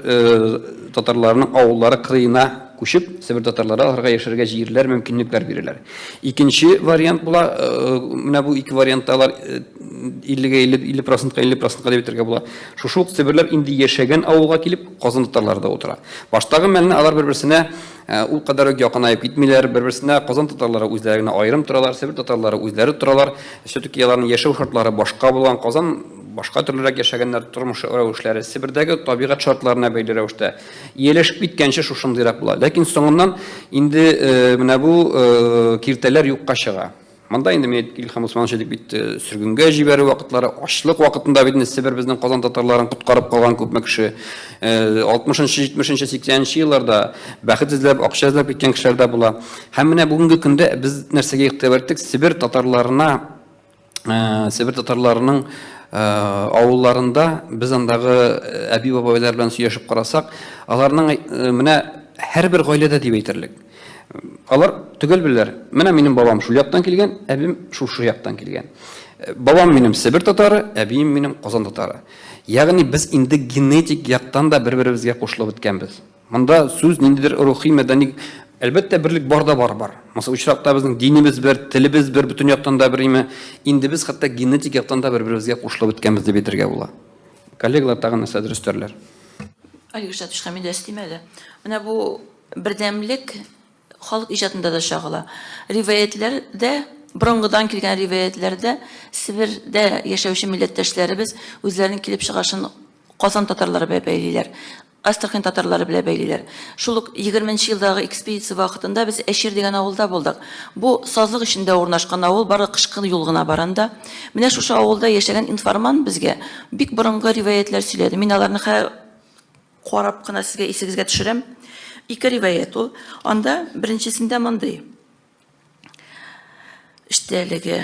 S2: татарларының авыллары кырыена күчеп, Себер татарлары аларга яшәргә җирләр, мөмкинлекләр бирәләр. Икенче вариант була, менә бу ике вариантта алар 50-гә 50, 50 процентка 50 процентка дип әйтергә була. Шушы ук себерләр инде яшәгән авылга килеп, Казан татарлары да утыра. Баштагы мәлне алар бер-берсенә ул кадәр үк якынаеп китмиләр, бер-берсенә Казан татарлары үзләре генә аерым торалар, Себер татарлары үзләре торалар. Все-таки аларның яшәү шартлары башка булган, Казан башка төрлерәк яшәгәннәр, тормыш рәвешләре Себердәге табигать шартларына бәйле рәвештә ияләшеп киткәнче шушындыйрак була. Ләкин соңыннан инде менә бу киртәләр юкка чыга. Монда инде мин Илһам Усманович әйтеп китте, сөргенгә җибәрү вакытлары, ачлык вакытында бит инде Себер безнең Казан татарларын коткарып калган күпме кеше. 60-нчы, 70-нче, 80-нче елларда бәхет эзләп, акча эзләп киткән кешеләр дә була. Һәм менә бүгенге көндә без нәрсәгә игътибар иттек? Себер татарларына, Себер татарларының авылларында без андагы әби-бабайлар белән сөйләшеп карасак, аларның менә һәрбер гаиләдә дип әйтерлек. Алар төгәл беләләр. Менә минем бабам шул яктан килгән, әбим шушы яктан килгән. Бабам минем Себер татары, әбием минем Казан татары. Ягъни без инде генетик яктан да бер-беребезгә кушылып беткәнбез. Монда сүз ниндидер рухи, мәдәни, әлбәттә, берлек бар да бар, бар. Масыл очракта безнең динебез бер, телебез бер, бөтен яктан да бер име. Инде без хәтта генетик яктан да бер-беребезгә кушылып беткәнбез дип әйтергә була. Коллегалар тагын нәрсәдер өстәрләр.
S4: Олег Ишатович, мин дә өстим әле. Менә бу Бердәмлек халык иҗатында да чагыла. Риваятьләрдә, борынгыдан килгән риваятьләрдә Себердә яшәүче милләттәшләребез үзләренең килеп чыгышын Казан татарлары белән бәйлиләр, Астрахань татарлары белән бәйлиләр. Шул ук егерменче елдагы экспедиция вакытында без Әчир дигән авылда булдык. Бу сазлык эчендә урнашкан авыл, бары кышкы юл гына бар анда. Менә шушы авылда яшәгән информант безгә бик борынгы риваятьләр сөйләде. Мин аларны хә Карап кына сезгә исегезгә төшерәм. Ике риваять ул. Анда беренчесендә мондый эчтәлеге.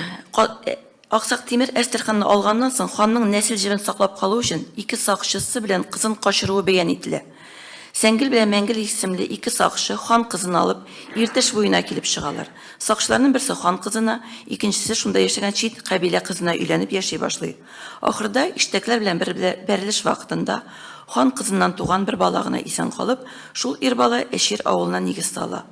S4: Э, Аксак Тимер Әстерханны алганнан соң ханның нәсел җебен саклап калу өчен ике сакчысы белән кызын качыруы бәян ителә. Сәнгел белән Мәңгел исемле ике сакчы хан кызын алып, Иртеш буена килеп чыгалар. Сакчыларның берсе хан кызына, икенчесе шунда яшәгән чит кабилә кызына өйләнеп яши башлый. Ахырда, иштәкләр белән бер бәрелеш вакытында, хан кызыннан туган бер бала гына исән калып, шул ир бала Әчир авылына нигез сала.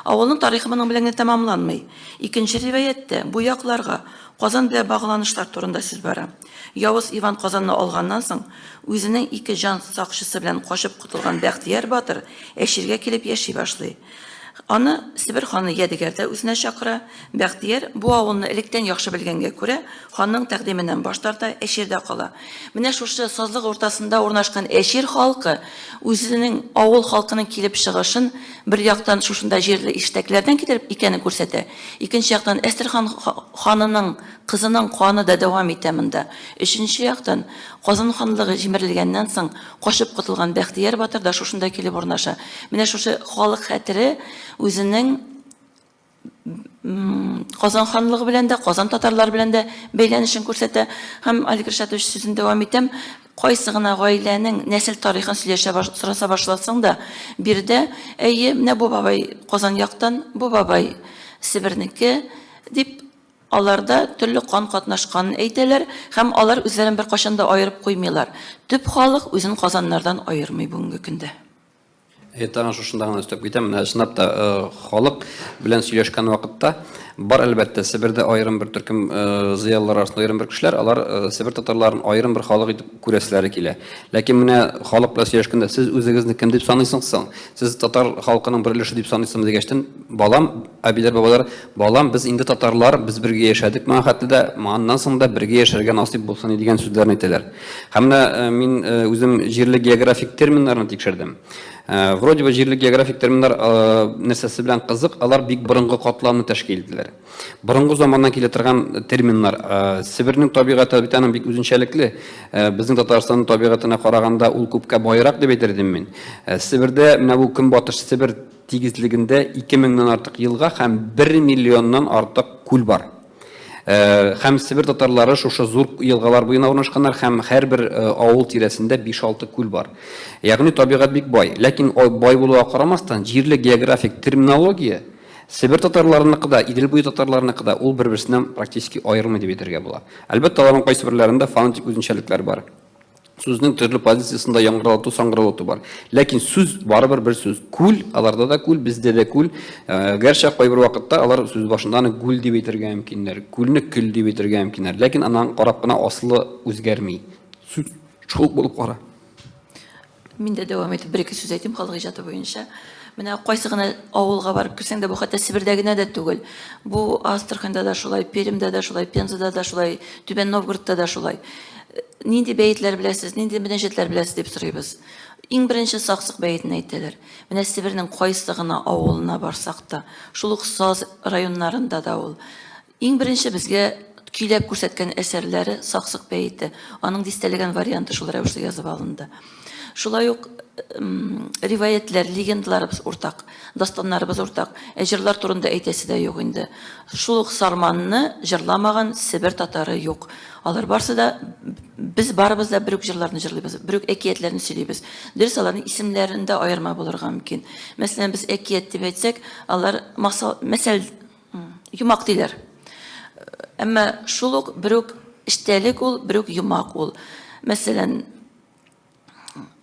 S4: Авылның тарихы моның белән генә тәмамланмый. Икенче риваятьтә бу якларга Казан белән багланышлар турында сүз бара. Явыз Иван Казанны алганнан соң, үзенең ике җан сакчысы белән качып котылган Бәхтияр батыр Әчиргә килеп яши башлый. Аны Себер ханы Ядегәр дә үзенә чакыра. Бәхтияр, бу авылны электән яхшы белгәнгә күрә, ханның тәкъдименнән баш тарта, Әчирдә кала. Менә шушы сазлык уртасында урнашкан Әчир халкы үзенең авыл халкының килеп чыгышын бер яктан шушында җирле иштәкләрдән китереп икәнен күрсәтә, икенче яктан Әстерхан ханының кызының каны да дәвам итә монда. Өченче яктан, Казан ханлыгы җимерелгәннән соң, Качып котылган Бәхтияр батыр да шушында килеп урнаша. Менә шушы халык хәтере үзенең Казан ханлыгы белән дә, Казан татарлары белән дә бәйләнешен күрсәтә. Һәм Алик Ришатович сүзен дәвам итәм. Кайсы гына гаиләнең нәсел тарихын сөйләшә баш, сораса башласаң да, биредә, әйе, менә бу бабай Казан яктан, бу бабай Себернеке дип Аларда төрле кан катнашканын әйтәләр һәм алар үзләрен беркайчан да аерып куймыйлар. Төп халык үзен казаннардан аермый бүгенге көндә.
S2: Әйе, тагын шушында гына өстәп китәм. Менә чынлап та халык белән сөйләшкән вакытта бар, әлбәттә, Себердә аерым бер төркем зыялылар арасында аерым бер кешеләр, алар Себер татарларын аерым бер халык итеп күрәселәре килә. Ләкин менә халык белән сөйләшкәндә сез үзегезне кем дип саныйсың соң? Сез татар халкының бер өлеше дип саныйсызмы дигәчтен, балам, әбиләр, бабалар, балам, без инде татарлар, без бергә яшәдек моңа хәтле дә, аннан соң да бергә яшәргә насыйп булсын дигән сүзләрне әйтәләр. Һәм менә э, мин э, үзем җирле географик терминнарны тикшердем. Э, вроде бы җирле географик терминнар нәрсәсе белән кызык, алар бик борынгы катламны тәшкил итәләр. Борынгы заманнан килә торган терминнар. Себернең табигате бит аның бик үзенчәлекле. Безнең Татарстанның табигатенә караганда ул күпкә баерак дип әйтер идем мин. Себердә менә бу көнбатыш Себер тигезлегендә 2000 ннән артык елга һәм 1 миллионнан артык күл бар. Һәм Себер татарлары шушы зур елгалар буена урнашканнар һәм һәрбер авыл тирәсендә 5-6 күл бар. Ягъни табигать бик бай. Ләкин бай булуга карамастан, җирле географик терминология Себер татарларыныкы да, Идел буе татарларыныкы да ул бер-берсеннән практически аерылмый дип әйтергә була. Әлбәттә, аларның кайсыберләрендә фонетик үзенчәлекләр бар. Сүзнең төрле позициясендә яңгырату, саңгыраулату бар. Ләкин сүз барыбер бер сүз. Күл, аларда да күл, бездә дә күл. Э, гәрчә кайбер вакытта алар сүз башында аны гүл дип әйтергә мөмкиннәр, күлне көл дип әйтергә мөмкиннәр. Ләкин аннан карап кына асылы үзгәрми. Сүз шул булып кара.
S4: Мин дә дәвам итеп бер-ике сүз әйтим халык иҗаты буенча. Менә кайсы гына авылга барып керсәң дә, бу хәтта Себердә генә дә түгел. Бу Астраханьда да шулай, Пермьдә дә шулай, Пензада да шулай, Түбән Новгородта да шулай. Нинди бәетләр беләсез, нинди мөнәҗәтләр беләсез дип сорыйбыз. Иң беренче Саксык бәетен әйтәләр. Менә Себернең кайсы гына авылына барсак та, шул ук Саз районнарында да ул. Иң беренче безгә көйләп күрсәткән әсәрләре Саксык бәете. Аның дистәләгән варианты шул рәвешле язып алынды. Шулай ук риваятьләр, легендаларыбыз уртак, дастаннарыбыз уртак. Ә җырлар турында әйтәсе дә юк инде. Шул ук Сарманны җырламаган Себер татары юк. Алар барсы да, без барыбыз да бер үк җырларны җырлыйбыз, бер үк әкиятләрне сөйлибез. Дөрес, аларның исемнәрендә аерма булырга мөмкин. Мәсәлән, без әкият дип әйтсәк, алар масал, мәсәл, йомак диләр. Әмма шул ук бер үк эчтәлек ул, бер үк йомак ул. Мәсәлән,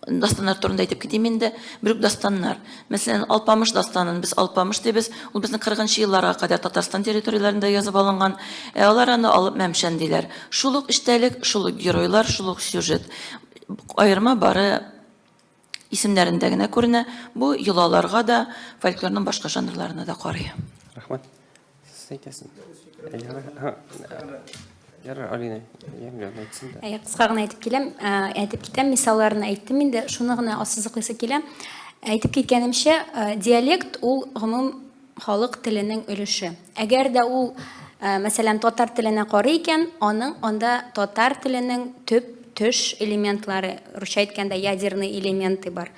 S4: дастаннар турында әйтеп китим инде. Бер үк дастаннар. Мәсәлән, Алпамыш дастанын без Алпамыш дибез. Ул безнең 40 елларга кадәр Татарстан территорияләрендә язып алынган. Ә алар аны алып Мәмшән диләр. Шул ук эчтәлек, шул ук геройлар, шул ук сюжет. Аерма бары исемнәрендә генә күренә. Бу йолаларга да, фольклорның башка жанрларына да карый.
S1: Рәхмәт. Сез әйтәсез. Ярар, Алина, ямьле әйтсен дә.
S5: Әйе, кыска гына әйтеп киләм, әйтеп китәм, мисалларын әйттем инде, шуны гына ассызыклыйсы килә. Әйтеп киткәнемчә, диалект ул гомум халык теленең өлеше. Әгәр дә ул, мәсәлән, татар теленә карый икән, аның анда татар теленең төп төш элементлары, русча әйткәндә, ядерные элементы бар.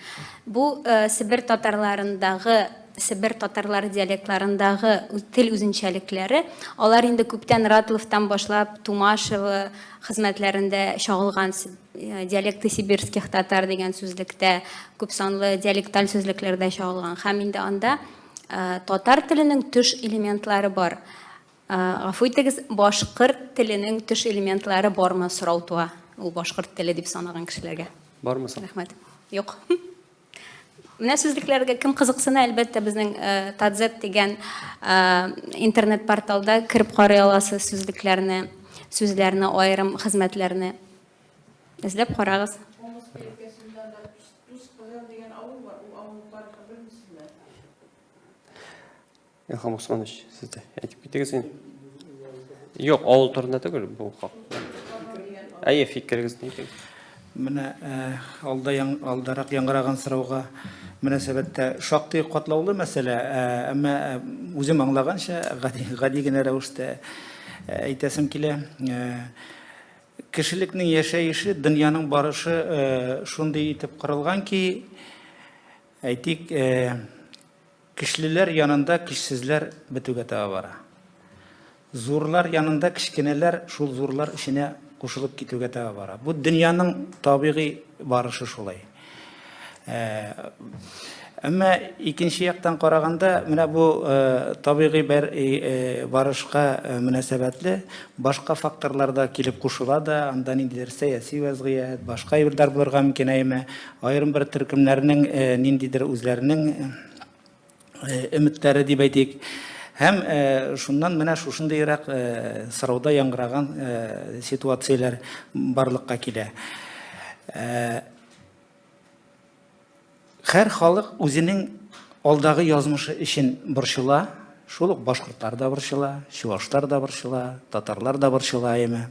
S5: Бу Себер татарларындагы Себер татарлары диалектларындагы тел үзенчәлекләре, алар инде күптән Ратловтан башлап Тумашева хезмәтләрендә чагылган э, диалекты сибирских татар дигән сүзлектә, күпсанлы диалекталь сүзлекләрдә чагылган. Һәм инде анда э, татар теленең төш элементлары бар. Э, гафу итегез, башкорт теленең төш элементлары бармы сорау туа. Ул башкорт теле дип санаган кешеләргә.
S1: Бармы соң?
S5: Рәхмәт. Юк. Менә сүзлекләргә кем кызыксына, әлбәттә, безнең э, Тадзет дигән э, интернет-порталда кереп карый аласыз сүзлекләрне, сүзләрне, аерым хезмәтләрне. Эзләп карагыз.
S7: Омск өлкәсендә анда Туз Казан дигән авыл бар, ул авыл тарихын белмисезме?
S1: Илһам Усманович, сез дә әйтеп китегез инде. Юк, авыл турында түгел, бу хак. Әйе, фикерегезне әйтегез.
S3: Менә э, алда яң, алдарак яңгыраган сорауга мөнәсәбәттә шактый катлаулы мәсьәлә, э, әмма э, үзем аңлаганча гади, гади генә рәвештә әйтәсем килә. Кешелекнең яшәеше, дөньяның барышы шундый итеп корылган ки, әйтик, Көчлеләр янында көчсезләр бетүгә таба бара. Зурлар янында кечкенәләр шул зурлар эченә кушылып китүгә таба бара. Бу дөньяның табигый барышы шулай. Э, әмма икенче яктан караганда, менә бу э, табигый бер э, барышка мөнәсәбәтле башка факторлар да килеп кушыла да, анда ниндидер сәяси вәзгыять, башка әйберләр булырга мөмкин, әмма Аерым бер төркемнәрнең ниндидер үзләренең өметләре дип әйтик. Һәм шуннан менә шушындыйрак сорауда яңгыраган ситуацияләр барлыкка килә. Һәр халык үзенең алдагы язмышы өчен борчыла. Шул ук башкортлар да борчыла, чувашлар да борчыла, татарлар да борчыла, әйеме?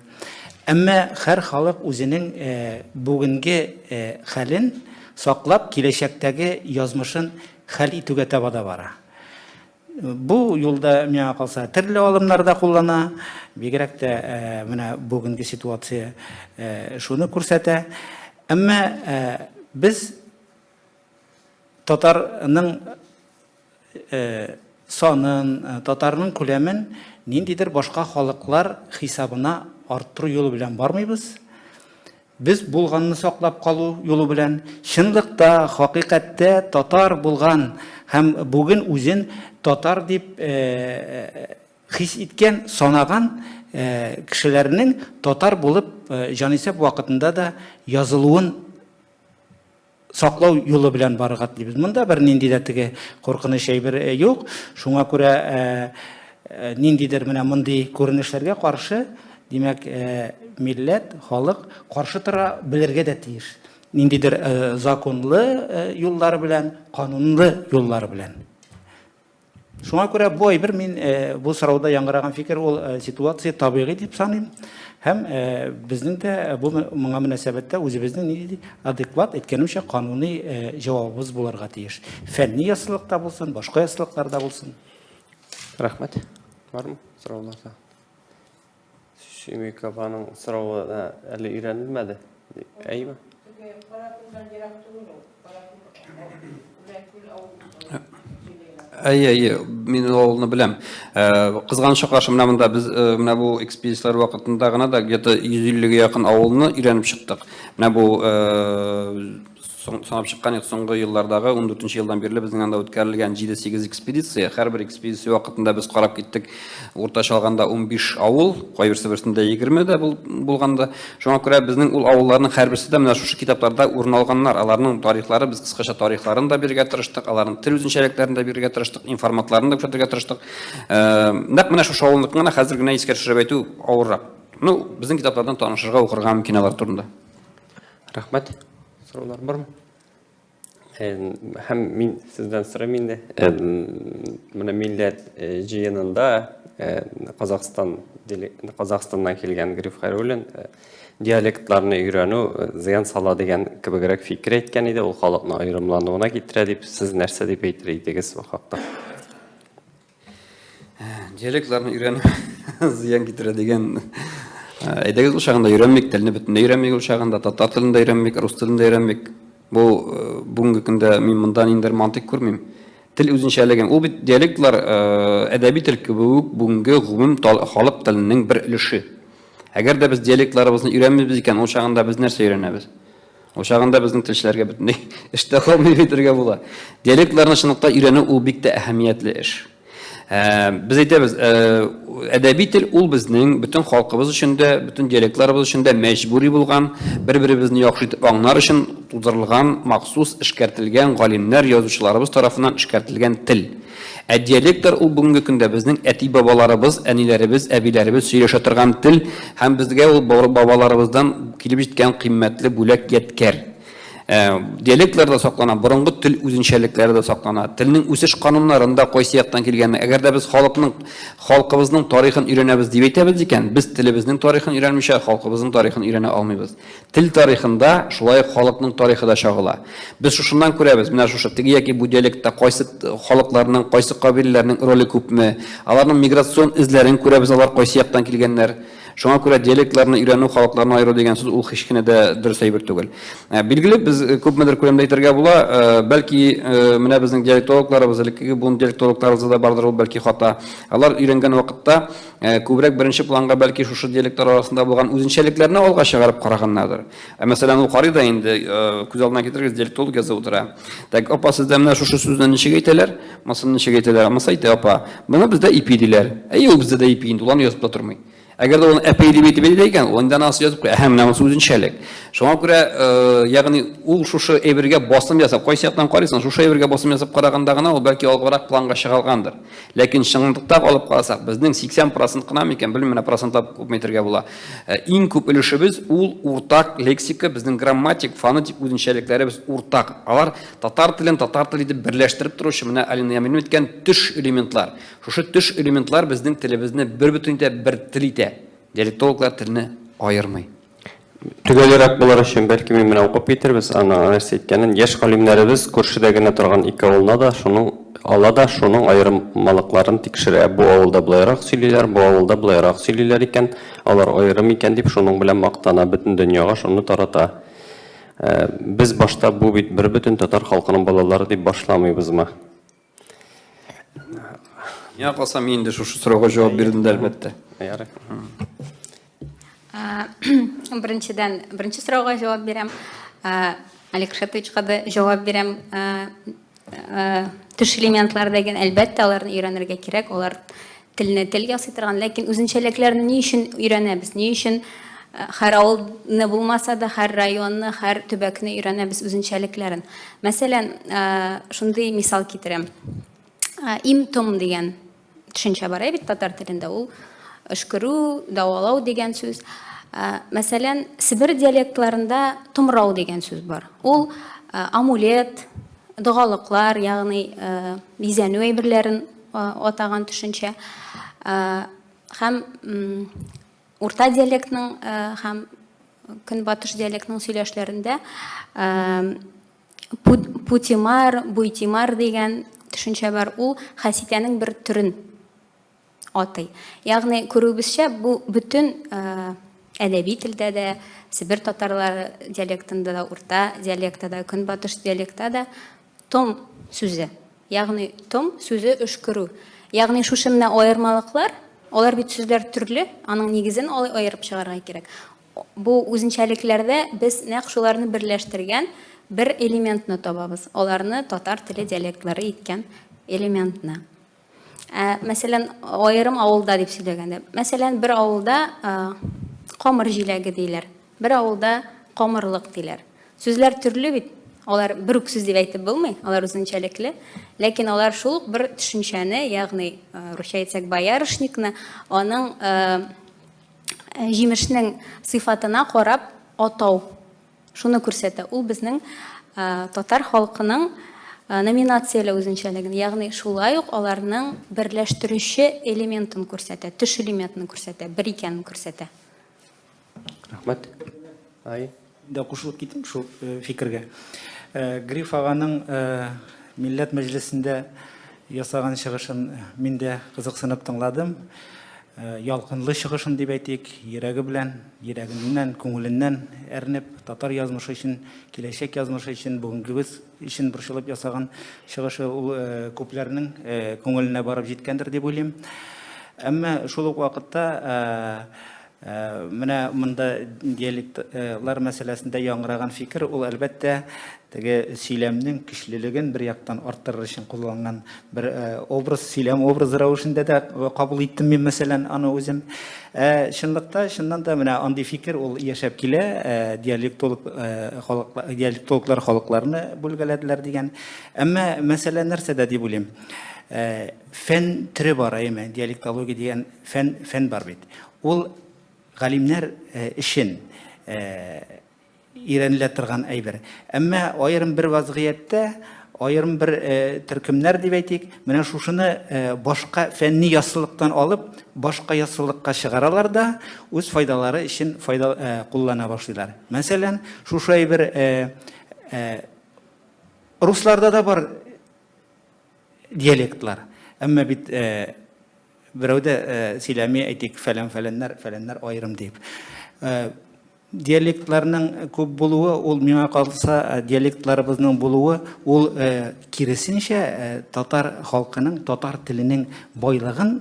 S3: Әмма һәр халык үзенең бүгенге хәлен саклап, киләчәктәге язмышын хәл итүгә таба да бара. Бу юлда, миңа калса, төрле алымнар да куллана. Бигрәк тә менә бүгенге ситуация шуны күрсәтә. Әмма без татарның. санын, татарның күләмен ниндидер башка халыклар хисабына арттыру юлы белән бармыйбыз. Без булганны саклап калу юлы белән, чынлыкта, хакыйкатьтә татар булган һәм бүген үзен татар дип хис иткән, санаган кешеләрнең татар булып җанисәп вакытында да язылуын саклау юлы белән барырга телибез. Монда бернинди дә теге куркыныч әйбер э, юк. Шуңа күрә э, э, ниндидер менә мондый күренешләргә каршы, димәк, милләт, халык каршы тора белергә дә тиеш. Ниндидер законлы юллар белән, канунлы юллар белән. Шуңа күрә бу әйбер мин э, бу сорауда яңгыраган фикер ул э, ситуация табигый дип саныйм. Һәм э, безнең дә бу моңа мөнәсәбәттә үзебезнең нинди адекват, әйткәнемчә, кануни җавабыбыз булырга тиеш. Фәнни яссылыкта булсын, башка яссылыкларда булсын.
S1: Рәхмәт. Бармы сораулар? Шимикованың соравы да әле өйрәнелмәде. Әйме?
S7: Теге Каракүлдән ерак түгел ул. Каракүл, Үләнкүл авылы.
S2: Әйе, әйе, мин ул авылны беләм. Э, кызганычка каршы, менә монда без э, менә бу экспедицияләр вакытында гына да где-то 150 гә якын авылны өйрәнеп чыктык. Менә бу э, санап чыккан идек, соңгы еллардагы 14 елдан бирле безнең анда үткәрелгән 7-8 экспедиция. Һәрбер экспедиция вакытында без карап киттек, уртача алганда 15 авыл, кайберсе берсендә 20 дә булганда. Шуңа күрә безнең ул авылларның һәрберсе дә менә шушы китапларда урын алганнар. Аларның тарихлары, без кыскача тарихларын да бирергә тырыштык, аларның тел үзенчәлекләрен дә бирергә тырыштык, информатларын да күрсәтергә тырыштык. Э, нәкъ менә шушы авылныкын гына хәзер генә искә төшереп әйтү авыррак. Ну, безнең китаплардан танышырга, укырга мөмкин алар турында.
S1: Рәхмәт. Сораулар бармы? Һәм мин сездән сорыйм инде. Менә милләт э, җыенында э, Казахстан Казахстаннан килгән Гриф Хайруллин э, диалектларны өйрәнү зыян сала дигән кебегрәк фикер әйткән иде. Ул халыкны аерымлануына китерә дип, сез нәрсә дип әйтер идегез бу хакта?
S2: Диалектларны өйрәнү зыян китерә дигән. Әйдәгез ул чагында өйрәнмик, телне бөтенләй өйрәнмик ул чагында, татар телен дә өйрәнмик, рус телен дә өйрәнмик. Бу бүгенге көндә мин монда ниндидер мантыйк күрмим. Тел үзенчәлеген, ул бит диалектлар әдәби тел кебек үк бүгенге гомум халык теленең бер өлеше. Әгәр дә без диалектларыбызны өйрәнмибез икән, ул чагында без нәрсә өйрәнәбез? Ул чагында безнең телчеләргә бөтенләй эш тә калмый дип әйтергә була. Диалектларны чынлыкта өйрәнү ул бик тә әһәмиятле эш. Ә, без әйтәбез, ә, әдәби тел ул безнең бөтен халкыбыз өчен дә, бөтен диалектларыбыз өчен дә мәҗбүри булган, бер-беребезне яхшы итеп аңлар өчен тудырылган, махсус эшкәртелгән галимнәр, язучыларыбыз тарафыннан эшкәртелгән тел. Ә диалектлар ул бүгенге көндә безнең әти-бабаларыбыз, әниләребез, әбиләребез сөйләшә торган тел һәм безгә ул бабаларыбыздан килеп җиткән кыйммәтле бүләк, ядкәр. Э, диалектлар да саклана, борынгы тел үзенчәлекләре дә саклана. Телнең үсеш кануннарын да кайсы яктан килгәнен, әгәр дә без халыкның, халкыбызның тарихын өйрәнәбез дип әйтәбез икән, без телебезнең тарихын өйрәнмичә халкыбызның тарихын өйрәнә алмыйбыз. Тел тарихында шулай ук халыкның тарихы да чагыла. Без шушыннан күрәбез, менә шушы теге яки бу диалектта кайсы халыкларның, кайсы кабиләләрнең роле күпме, аларның миграцион эзләрен күрәбез, алар кайсы яктан килгәннәр. Шуңа күрә диалектларны өйрәнү, халыкларны аеру дигән сүз ул һич кенә дә дөрес әйбер түгел. Ә, билгеле, без э, күпмедер күләмдә әйтергә була, э, бәлки э, менә безнең диалектологларыбыз, элеккеге буын диалектологларыбызда да бардыр ул бәлки хата. Алар өйрәнгән вакытта Э, күбрәк беренче планга бәлки шушы диалектлар арасында булган үзенчәлекләрне алга чыгарып караганнардыр. Ә мәсәлән, ул карый да инде, э, күз алдына китерегез, диалектолог язып утыра. Так, апа, сездә менә шушы сүзне ничек әйтәләр? Монысын ничек әйтәләр? Монысы әйтә, апа. Моны бездә ипи диләр. Әйе, ул бездә дә ипи инде, ул аны язып та тормый. Әгәр дә ул әпәй дип әйтеп әйтә икән, ул инде анасы язып куя. Әһә, менә монысы үзенчәлек. Шуңа күрә, э, ягъни ул шушы әйбергә басым ясап, кайсы яктан карыйсың, шушы әйбергә басым ясап караганда гына ул бәлки алгарак планга чыга алгандыр. Ләкин чынлыкта алып карасак, безнең 80 процент кына микән, белмим, менә процентлап күпме әйтергә була. Э, иң күп өлешебез ул уртак лексика, безнең грамматик, фонетик үзенчәлекләребез уртак. Алар татар телен татар теле итеп берләштереп торучы, менә Алина Ямиловна әйткән төш элементлар. Шушы төш элементлар безнең телебезне бер бөтен итә, бер тел итә. Диалектологлар телне аермый.
S1: Төгәлрәк булыр өчен, бәлки мин менә укып китербез аны нәрсә әйткәнен. Яшь галимнәребез күршедә генә торган ике авылны да, шуның ала да, шуның аермалыкларын тикшерә. Бу авылда болайрак сөйлиләр, бу авылда болайрак сөйлиләр икән, алар аерым икән дип, шуның белән мактана, бөтен дөньяга шуны тарата. Э, без башта бу бит бербөтен татар халкының балалары дип башламыйбызмы?
S2: Миңа калса, мин инде шушы сорауга җавап бирдем дә, әлбәттә.
S1: Ярый.
S5: Беренчедән, беренче сорауга җавап бирәм. Олег Шатовичка да җавап бирәм. Төш элементлары дигән, әлбәттә, аларны өйрәнергә кирәк. Алар телне тел ясый торган, ләкин үзенчәлекләрне ни өчен өйрәнәбез? Ни өчен һәр авылны булмаса да, һәр районны, һәр төбәкне өйрәнәбез үзенчәлекләрен? Мәсәлән, шундый мисал китерәм. Им-том дигән төшенчә бар бит татар телендә. Ул өшкерү, дәвалау дигән сүз. Мәсәлән, Себер диалектларында томрау дигән сүз бар. Ул амулет, догалыклар, ягъни бизәнү әйберләрен атаган төшенчә. Һәм урта диалектның һәм көнбатыш диалектның сөйләшләрендә путимар, буйтимар дигән төшенчә бар. Ул хәситәнең бер төрен атый. Ягъни, күрүебезчә, бу бөтен әдәби телдә дә, Себер татарлары диалектында да, урта диалектта да, көнбатыш диалектта да том сүзе. Ягъни том сүзе өшкерү. Ягъни шушы менә аермалыклар, алар бит сүзләр төрле, аның нигезен алай аерып чыгарга кирәк. Бу үзенчәлекләрдә без нәкъ шуларны берләштергән бер элементны табабыз. Аларны татар теле диалектлары иткән элементны. Ә, мәсәлән, аерым авылда дип сөйләгәндә. Мәсәлән, бер авылда камыр җиләге диләр, бер авылда камырлык диләр. Сүзләр төрле бит. Алар бер үк сүз дип әйтеп булмый, алар үзенчәлекле. Ләкин алар шул ук бер төшенчәне, ягъни русча әйтсәк, боярышникны, аның җимешнең сыйфатына карап атау Шуны күрсәтә, ул безнең татар халкының номинацияле үзенчәлеген, ягъни шулай ук аларның берләштерүче элементын күрсәтә, төш элементын күрсәтә, бер икәнен күрсәтә.
S1: Рәхмәт. Ай.
S3: Да кушылып китим шул фикергә. Гриф аганың Милләт мәҗлесендә ясаган чыгышын мин дә кызыксынып тыңладым. Ялкынлы чыгышын дип әйтик, йөрәге белән, йөрәгеннән, күңеленнән әрнеп, татар язмышы өчен, киләчәк язмышы өчен, бүгенгебез өчен борчылып ясаган чыгышы ул күпләрнең күңеленә барып җиткәндер дип уйлыйм. Әмма шул ук вакытта менә монда диалектлар мәсьәләсендә яңгыраган фикер ул, әлбәттә, теге сөйләмнең көчлелеген бер яктан арттырыр өчен кулланган бер образ, сөйләм образы рәвешендә дә кабул иттем мин, мәсәлән, аны үзем. Ә чынлыкта, чыннан да менә андый фикер ул яшәп килә, диалектолог халык, диалектологлар халыкларны бүлгәләделәр дигән. Әмма мәсьәлә нәрсәдә дип уйлыйм? Фән төре бар, әйеме, диалектология дигән фән, фән бар бит. Ул галимнәр өчен өйрәнелә торган әйбер. Әмма аерым бер вазгыятьтә, аерым бер төркемнәр дип әйтик, менә шушыны башка фәнни яссылыктан алып, башка яссылыкка чыгаралар да, үз файдалары өчен файда куллана башлыйлар. Мәсәлән, шушы әйбер русларда да бар диалектлар. Әмма бит берәү дә сөйләми, әйтик, фәлән-фәләннәр, фәләннәр аерым дип. Диалектларның күп булуы, ул миңа калса, диалектларыбызның булуы, ул киресенчә татар халкының, татар теленең байлыгын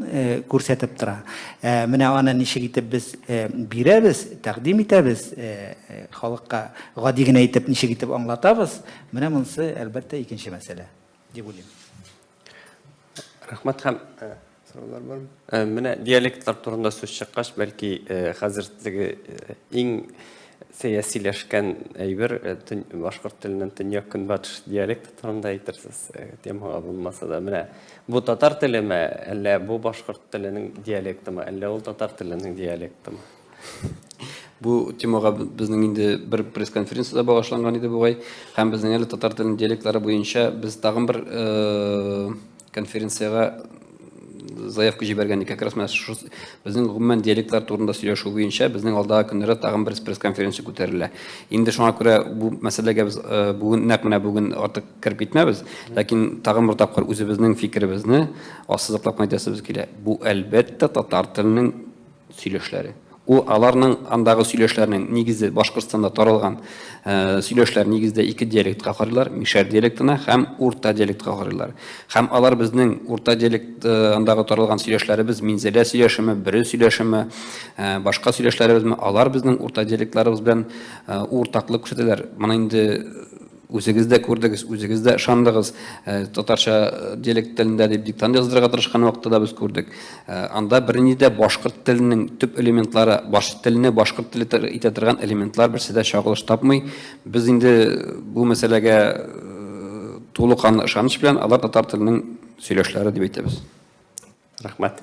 S3: күрсәтеп тора. Менә аны ничек итеп без бирәбез, тәкъдим итәбез халыкка, гади генә итеп ничек итеп аңлатабыз, менә монысы, әлбәттә, икенче мәсьәлә дип уйлыйм.
S1: Рәхмәт һәм сораулар бармы? Менә диалектлар турында сүз чыккач, бәлки хәзер теге иң сәясиләшкән әйбер башкорт теленең төньяк-көнбатыш диалекты турында әйтерсез, темага булмаса да. Менә бу татар телеме, әллә бу башкорт теленең диалектымы, әллә ул татар теленең диалектымы?
S2: Бу темага безнең инде бер пресс-конференция дә багышланган иде бугай. Һәм безнең әле татар теленең диалектлары буенча без тагын бер конференциягә заявка җибәргән идек. Как раз менә шушы безнең гомумән диалектлар турында сөйләшү буенча безнең алдагы көннәрдә тагын бер пресс-конференция күтәрелә. Инде шуңа күрә бу мәсьәләгә без бүген, нәкъ менә бүген артык кереп китмәбез. Ләкин тагын бер тапкыр үзебезнең фикеребезне ассызыклап кына әйтәсебез килә. Бу, әлбәттә, татар теленең сөйләшләре. Ул аларның андагы сөйләшләрнең нигезе Башкортстанда таралган сөйләшләр нигездә ике диалектка карыйлар, мишәр диалектына һәм урта диалектка карыйлар. Һәм алар безнең урта диалект андагы таралган сөйләшләребез Минзәлә сөйләшеме, Бөре сөйләшеме, башка сөйләшләребезме, алар безнең урта диалектларыбыз белән уртаклык күрсәтәләр. Моны инде Үзегез дә күрдегез, үзегез дә ышандыгыз. Татарча диалект телендә дип диктант яздырырга тырышкан вакытта да без күрдек. Анда бернинди дә башкорт теленең төп элементлары, баш телне башкорт теле итә торган элементлар берсе дә чагылыш тапмый. Без инде бу мәсьәләгә тулы канлы ышаныч белән алар татар теленең сөйләшләре дип әйтәбез.
S1: Рәхмәт.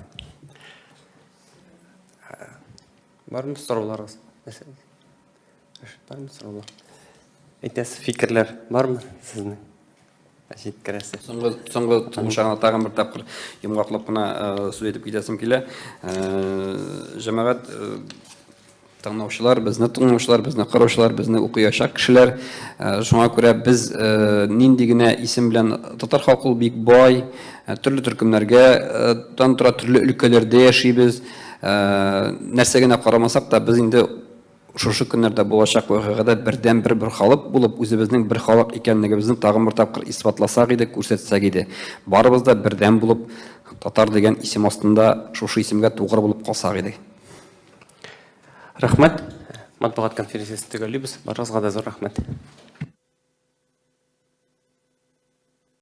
S1: Бармы сорауларыгыз? Бармы сораулар? Әйтәсе фикерләр бармы сезнең? Җиткерәсе.
S2: Соңгы соңгы тумышагына тагын бер тапкыр йомгаклап кына сүз әйтеп китәсем килә. Җәмәгать тыңлаучылар, безне тыңлаучылар, безне караучылар, безне укыячак кешеләр. Шуңа күрә без нинди генә исем белән татар халкы ул бик бай, төрле төркемнәргә тан тора, төрле өлкәләрдә яшибез. Нәрсә генә карамасак та, без инде шушы көннәрдә булачак вакыйгада бердән-бер бер халык булып, үзебезнең бер халык икәнлегебезне тагын бер тапкыр исбатласак иде, күрсәтсәк иде. Барыбыз да бердәм булып, татар дигән исем астында шушы исемгә тугры булып калсак иде.
S1: Рәхмәт. Матбугат конференциясен төгәллибез. Барыгызга да зур рәхмәт.